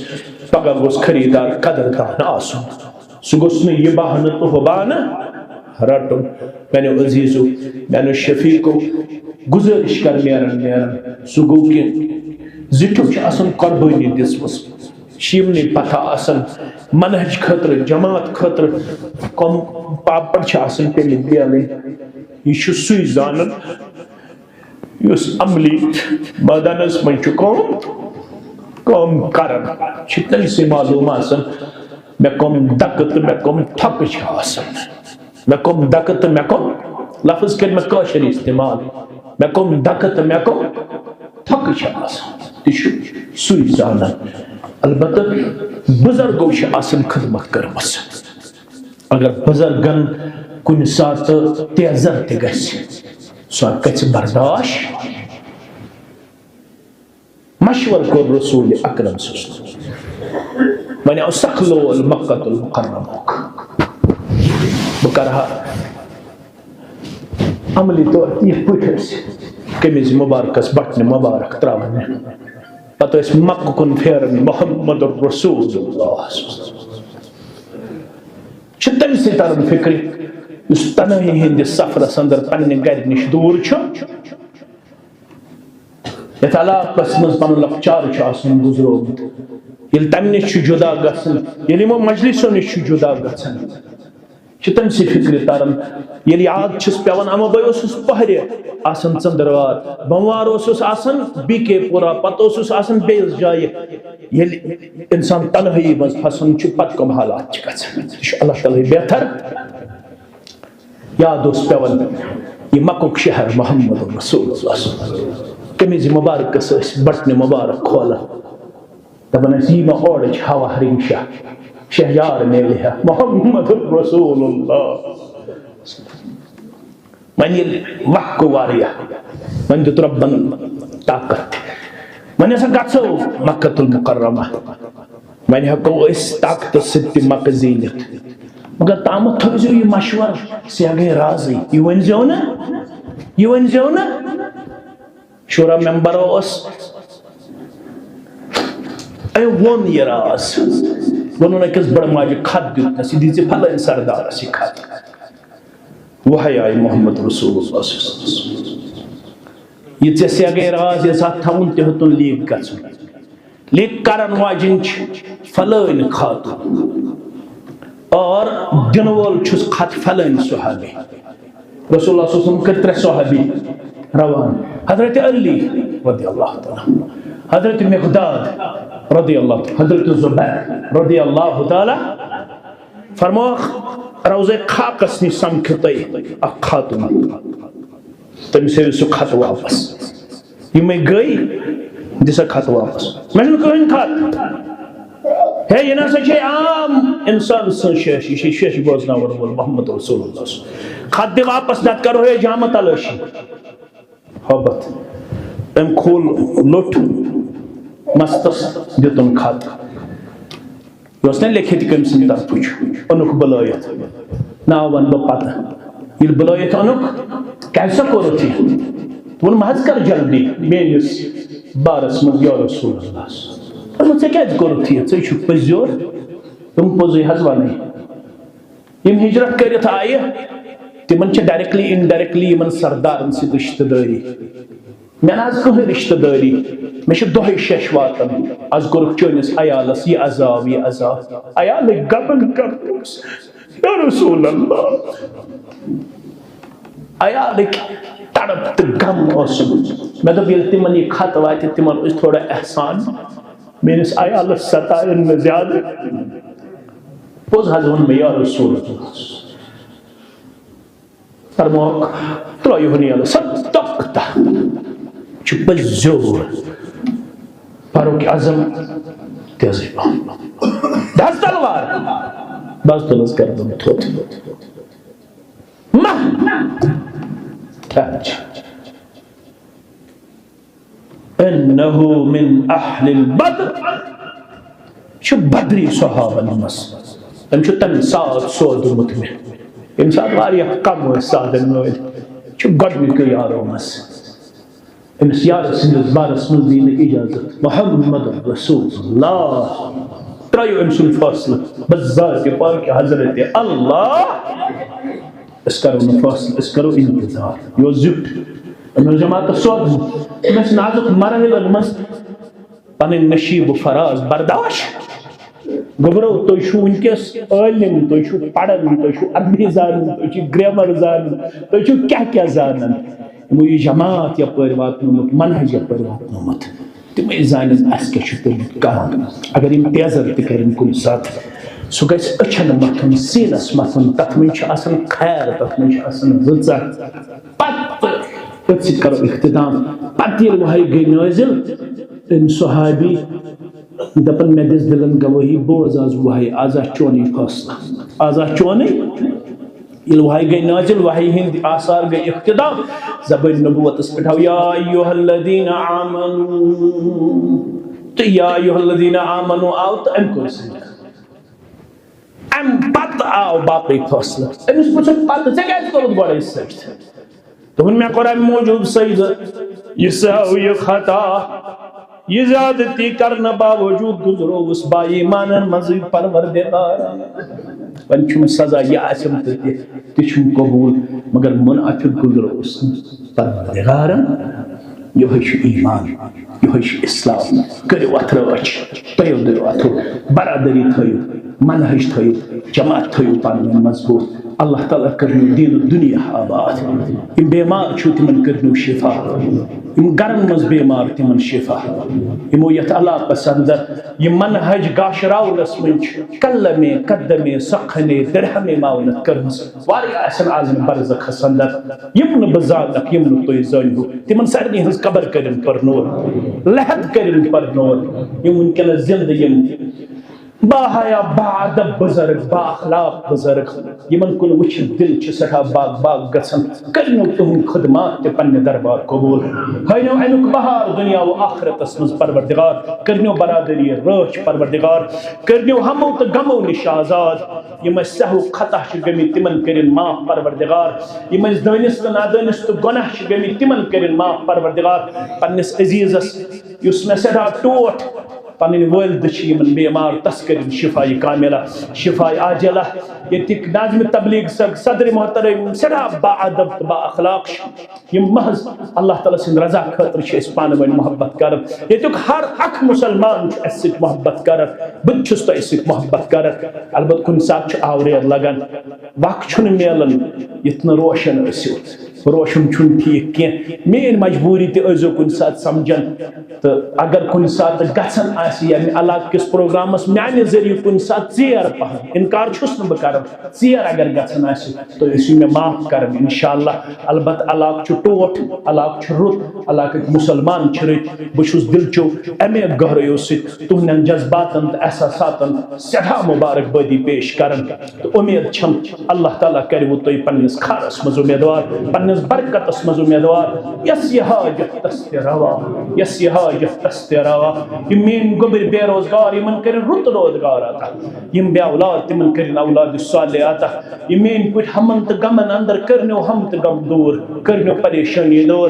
پگاہ گوٚژھ خریٖدار قدردان آسُن۔ سُہ گوٚژھ نہٕ یہِ بہانہٕ تہٕ ہُہ بہانہٕ رٹُن۔ میانیو عزیزو، میانیو شفیقو، گُزٲرِش کر نیران نیران، سُہ گوٚو کہِ زِٹھیو چھِ آسان قربٲنی دِژمٕژ۔ چھِ یِمنٕے پتہ آسان منہج خٲطرٕ، جماعت خٲطرٕ کۄم پاپڑ چھِ آسان پیٚمٕتۍ بیلٕنۍ۔ یہِ چھُ سُے زانان یُس عملی مٲدانس منٛز چھُ کٲم، کٲم کران، چھِ تٔمۍ سٕے معلوٗم آسان مےٚ کۄم دکہٕ تہٕ مےٚ کۄم تھۄکہٕ چھِ آسان۔ مےٚ کۄم دکہٕ تہٕ مےٚ کۄم، لفظ کٔرۍ مےٚ کٲشِر استعمال، مےٚ کۄم دکہٕ تہٕ مےٚ کۄم تھۄکہٕ چھِ آسان، تہِ چھُ سُے زانان۔ البتہ بُزرگو چھِ آسان خدمت کٔرمٕژ۔ اگر بُزرگن کُنہِ ساتہٕ تیزر تہِ گژھِ، سۄ گژھِ برداشت۔ مشور کوٚر رسول اکرم صلی اللہ علیہ وسلم۔ وۄنۍ آو سکھ لول مکہ المکرمُک۔ بہٕ کرٕ ہا عملی طور تہِ یِتھ پٲٹھۍ ٲسۍ قمیٖض مُبارکس بٹنہِ مُبارک تراوان۔ پتہٕ ٲسۍ مکہ کُن پھیران محمد رسول اللہ۔ چھِ تٔمۍ سٕے تران فکرِ، یُس تنہٲیی ہٕنٛدِس سفرس اندر پننہِ گرِ نِش دوٗر چھُ۔ یتھ علاقس منٛز پنُن لۄکچار چھُ آسان گُزرومُت، ییٚلہِ تمہِ نِش چھُ جُدا گژھان، ییٚلہِ یِمو مجلسو نِش چھُ جُدا گژھان، چھِ تٔمۍ سٕے فِکرِ تران۔ ییٚلہِ یاد چھُس پٮ۪وان، اَما بہٕ اوسُس پہرِ آسان ژٔنٛدٕروار، بۄموار اوسُس آسان بی کے پورہ، پتہٕ اوسُس آسان بیٚیِس جایہِ۔ ییٚلہِ اِنسان تنہٲیی منٛز پھسان چھُ، پتہٕ کٕم حالات چھِ گژھان، یہِ چھُ اللہ تعالیٰ ہٕے بہتر۔ یاد اوس پٮ۪وان یہِ مکُک شہر محمد رسول اللہ صلی اللہ علیہ وسلم، تٔمِس زِ مبارکس ٲسۍ بٹنہِ مبارک کھولان۔ دَپان ٲسۍ، "یی ما اورٕچ ہوا رِنٛگشا، شہیار میلہِ ہا محمد رسول اللہ۔" وۄنۍ ییٚلہِ وق گوٚو واریاہ، وۄنۍ دیُت رۄبن طاقت۔ وۄنۍ ہسا گژھو مکہ المکرمہ، وۄنۍ ہٮ۪کو أسۍ طاقتس سۭتۍ تہِ مکہ زیٖنِتھ۔ مگر تامَتھ تھٲوزیو یہِ مشورٕ، سیاگے رازٕے، یہِ ؤنۍزیو نہٕ، یہِ ؤنۍزیو نہٕ۔ شورا ممبر اوس، أمۍ ووٚن یہِ راز، ووٚنُن أکِس بٔڑ ماجہِ خط دیُتنَس، یہِ دیٖزِ فلٲنۍ سردارَس یہِ خط۔ وحی آیہِ محمد رسول اللہ صلی اللہ علیہ وسلم۔ یہِ ژےٚ سیاگے راز یَس اَتھ تھاوُن، تہِ ہیوٚتُن لیٖک گژھُن۔ لیٖک کرن واجِنۍ چھِ فلٲنۍ خاتون اور دِنہٕ وول چھُس خط فلٲنۍ صحابی۔ رسول اللہ صلی اللہ علیہ وسلم کٔرۍ ترٛےٚ صحابی روان۔ حضرت علی رضی اللہ تعالیٰ عنہ، حضرت مقداد رضی اللہ تعالیٰ، حضرت زبیر رضی اللہ تعالیٰ۔ فرموکھ، روضے خاکس نِش سمکھِ تۄہہِ اکھ خاتون۔ تٔمِس ہٲوِو سُہ خط واپس۔ یِمے گٔے، دِ سا خط واپس۔ مےٚ چھُنہٕ کٕہٕنۍ خط۔ ہے، یہِ نہ سا چھے عام اِنسان سٕنٛز شیش، یہِ چھے شیش بوزناوَن وول محمد رسول اللہ۔ خط دِ واپس، نتہٕ کرو ہے جامہ تلٲشی۔ ہۄبتھ۔ أمۍ کھوٗل لوٚٹھ مستس، دیُتُن خط۔ یہِ اوس نہ لیکھِتھ کٔمۍ سٕنٛدِ طرفہٕ چھُ، اوٚنُکھ بُلٲیِتھ۔ ناو وَنہٕ بہٕ پَتہٕ۔ ییٚلہِ بُلٲیِتھ اوٚنُکھ، کیٛازِ سا کوٚرُتھ یہِ؟ ووٚنُم، "حظ کر جلدی میٲنِس بارس منٛز یا رسول اللہ۔" دوٚپمَس، "ژےٚ کیٛازِ کوٚرُتھ یہِ؟ ژٕ چھُکھ پٔزیور؟" دوٚپُن، "پوٚزُے حظ وَنَے۔" یِم ہِجرت کٔرِتھ آیہِ، تِمن چھِ directly indirectly یِمن سردارن سۭتۍ رِشتہٕ دٲری۔ مےٚ نہ حظ کٕہٕنۍ رِشتہٕ دٲری، مےٚ چھِ دۄہے شیٚش واتان۔ از کوٚرُکھ چٲنِس عیالس یہِ عذاب، یہِ عذاب۔ عیالٕکۍ غمن کر تٔمِس، یا رسول اللہ۔ عیالٕکۍ تڑپ تہٕ غم اوسُم۔ مےٚ دوٚپ، ییٚلہِ تِمن یہِ خط واتہِ، تِمن روزِ تھوڑا احسان۔ میٲنِس عیالس ستاین نہٕ زیادٕ۔ پوٚز حظ ووٚن مےٚ، یا رسول اللہ۔ فرمووُکھ، ترٛٲیِو نیل، صدقت۔ چھُ پٔزیور۔ فاروق اعظم تیزٕے پہم۔ دَز تلوار۔ بس تُلُس گردن تھوٚد۔ مہ۔ کیٛاہ چھِ؟ انہ من اہل البدر، چھُ بدری صحابن منٛز۔ تٔمۍ چھُ تَمہِ ساتہٕ سوزمُت مےٚ، ییٚمہِ ساتہٕ واریاہ کم ٲسۍ سادن وٲلۍ۔ چھُ گۄڈٕنیُکُے یارو منٛز۔ أمِس یارٕ سٕنٛدِس بارس منٛز دی نہٕ اجازت۔ محمد رسول اللہ۔ ترٛٲیِو أمۍ سُنٛد فٲصلہٕ۔ بذات پاک حضرت اللہ۔ أسۍ کرو نہٕ فٲصلہٕ، أسۍ کرو انتظار۔ یہِ اوس زیُٹھ۔ أمۍ اوس جماعتس سوزمُت۔ أمۍ ٲسۍ نازُک مرحلن منٛز پنٕنۍ نشیب و فراز برداشت۔ گوٚبرو، تُہۍ چھِو وٕنکیٚس عٲلِم، تُہۍ چھِو پران، تُہۍ چھِو عربی زانان، تُہۍ چھِو grammar زانان، تُہۍ چھِو کیٛاہ کیٛاہ زانان۔ یِمو یہِ جماعت یپٲرۍ واتنومُت، منہج یپٲرۍ واتنومُت۔ تِمے زانن اَسہِ کیٛاہ چھُ پیومُت کرُن۔ اگر یِم تیزر تہِ کرن کُنہِ ساتہٕ، سُہ گژھِ أچھن مَتھُن، سیٖنس مَتھُن۔ تَتھ منٛز چھُ آسان خیر، تَتھ منٛز چھُ آسان رٕژر۔ پتہٕ أتھۍ سۭتۍ کرو اختتام۔ پتہٕ ییٚلہِ وحی گٔے نٲزِل، أمۍ صحابی دَپان، "مےٚ دِژ دِلن گوٲہی، بوز آز وحی، آز آسہِ چونُے فٲصلہٕ، آز آسہِ چونُے۔" ییٚلہِ وحی گٔے نٲزِل، وحی ہٕنٛدۍ آثار گٔے اختتام۔ زبٲنۍ نبوتس پٮ۪ٹھ آو، "یا ایھا الذین آمنو"، تہٕ "یا ایھا الذین آمنو" آو تہٕ أمۍ کوٚر سجدٕ۔ اَمہِ پتہٕ آو باقٕے فٲصلہٕ۔ أمِس پرٛژھُکھ پتہٕ، "ژےٚ کیٛازِ کوٚرُتھ گۄڈَے سجدٕ؟" دوٚپُن، "مےٚ کوٚر اَمہِ موٗجوٗب سجدٕ، یہِ سا یہِ خطا، یہِ زیادتی کرنہٕ باوجوٗد گُزرووُس با ایمانن منٛزٕے پروردگار۔" وۄنۍ چھُم سزا، یہِ آسٮ۪م تہٕ تہِ، تہِ چھُم قبوٗل، مگر منافق گُزرووُس نہٕ پروردگارن۔ یِہوٚے چھُ ایمان، یِہوٚے چھُ اسلام۔ کٔرِو اَتھ رٲچھ، تُہۍ دِیِو اَتھٕ، برادری تھٲیِو، منہج تھٲیِو، جماعت تھٲیِو پانہٕ ؤنۍ مضبوٗط۔ اللہ تعالیٰ کٔرنو دیٖن دُنیا آباد۔ یِم بیمار چھِو، تِمن کٔرنو شفا۔ یِم گرن منٛز بیمار، تِمن شفا۔ یِمو یتھ علاقس اندر یہِ منہج گاشراونس منٛز چھُ قلمے قدمے سخنے درہمے معاونت کٔرمٕژ، واریاہ آسن عالم برزخس اندر، یِم نہٕ بہٕ زانکھ، یِم نہٕ تُہۍ زٲنِو، تِمن سارنٕے ہٕنٛز قبر کٔرِن پر نور، لحد کٔرِن پر نور۔ یِم وٕنکیٚنس زندٕ یِم باحیا، باادب بزرگ، بااخلاق بزرگ، یِمن کُن وٕچھِتھ دِل چھُ سٮ۪ٹھاہ باغ باغ گژھان۔ کٔرنو تِہُنٛد خدمات تہِ پننہِ دربار قبول۔ ہٲینو اَمیُک بہار دُنیا و آخرتس منٛز پروردگار۔ کٔرنو برادری رٲچھ پروردگار۔ کٔرنو ہمو تہٕ غمو نِش آزاد۔ یِم اَسہِ سہو خطا چھِ گٔمٕتۍ، تِمن کٔرِن معاف پروردگار۔ یِم اَسہِ دٲنِس تہٕ نادٲنِس تہٕ گۄناہ چھِ گٔمٕتۍ، تِمن کٔرِن معاف پروردگار۔ پننِس عزیزس، یُس مےٚ سٮ۪ٹھاہ ٹوٹھ پنٕنۍ والدٕ چھِ یِمن بیمار، تس کٔرِن شفایہِ کاملہ، شفایہِ عاجلہ۔ ییٚتِکۍ ناظمِ تبلیغ سر-، صدر محترم سٮ۪ٹھاہ با ادب تہٕ با اخلاق چھِ۔ یِم محض اللہ تعالیٰ سٕنٛدِ رضا خٲطرٕ چھِ أسۍ پانہٕ ؤنۍ محبت کران۔ ییٚتیُک ہر اکھ مسلمان چھُ اَسہِ سۭتۍ محبت کران۔ بہٕ تہِ چھُس تۄہہِ سۭتۍ محبت کران۔ البتہ کُنہِ ساتہٕ چھُ آوریر لگان، وق چھُنہٕ میلان یُتھ نہٕ روشن ٲسِو۔ روشن چھُنہٕ ٹھیٖک کینٛہہ۔ میٲنۍ مجبوٗری تہِ ٲسۍزیو کُنہِ ساتہٕ سمجھان۔ تہٕ اگر کُنہِ ساتہٕ گژھان آسہِ ییٚمہِ علاقہٕ کِس پروگرامس میانہِ ذٔریعہٕ کُنہِ ساتہٕ ژیر پہن، انکار چھُس نہٕ بہٕ کران، ژیر اگر گژھان آسہِ، تُہۍ ٲسِو مےٚ معاف کران انشاءاللہ۔ البتہ علاقہٕ چھُ ٹوٹھ، علاقہٕ چھُ رُت، علاقٕکۍ مُسلمان چھِ رٕتۍ۔ بہٕ چھُس دِلچو امے گہرٲیو سۭتۍ تُہنٛدٮ۪ن جذباتن تہٕ احساساتن سٮ۪ٹھاہ مبارکبٲدی پیش کران۔ تہٕ اُمید چھم اللہ تعالیٰ کرِوٕ تُہۍ پننِس خارس منٛز اُمیدوار، پننِس برکتس منٛز اُمیدوار۔ یس یہِ حاجت تس تہِ روا، یس یہِ حاجت تس تہِ روا۔ یِم میٲنۍ گوٚبٕرۍ بے روزگار، یِمن کٔرِن رُت روزگار عطا۔ یِم بے اولاد، تِمن کٔرِن اولاد صالح عطا۔ یِم میٲنۍ پٲٹھۍ ہمن تہٕ غمن اندر کٔرنیو ہم تہٕ غم دوٗر، کٔرنیو پریشٲنی دوٗر۔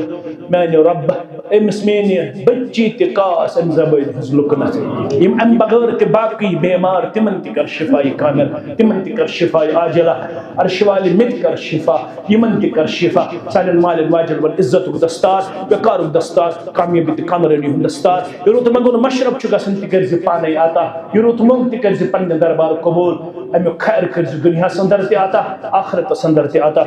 میانیو رب، أمِس میانہِ بچی تہِ کاس امہِ زبٲنۍ ہٕنٛز لُکنت۔ یِم امہِ بغٲر تہِ باقٕے بیمار، تِمن تہِ کر شفایہِ کامل، تِمن تہِ کر شفایہِ عاجلہ۔ عرشہِ والہِ مےٚ تہِ کر شفا، یِمن تہِ کر شفا۔ سانٮ۪ن مالٮ۪ن واجٮ۪ن ول عزتُک دستار، وقارُک دستار، کامیٲبی تہٕ کامرٲنی ہُنٛد دستار۔ یہِ رُت منٛگُن مشرب چھُ گژھان، تہِ کٔرۍ زِ پانے عطا۔ یہِ رُت منٛگ، تہِ کٔرۍ زِ پننہِ دربارُک قبول۔ امیُک خیر کٔرۍ زِ دُنیاہس اندر تہِ عطا، آخرتس اندر تہِ عطا۔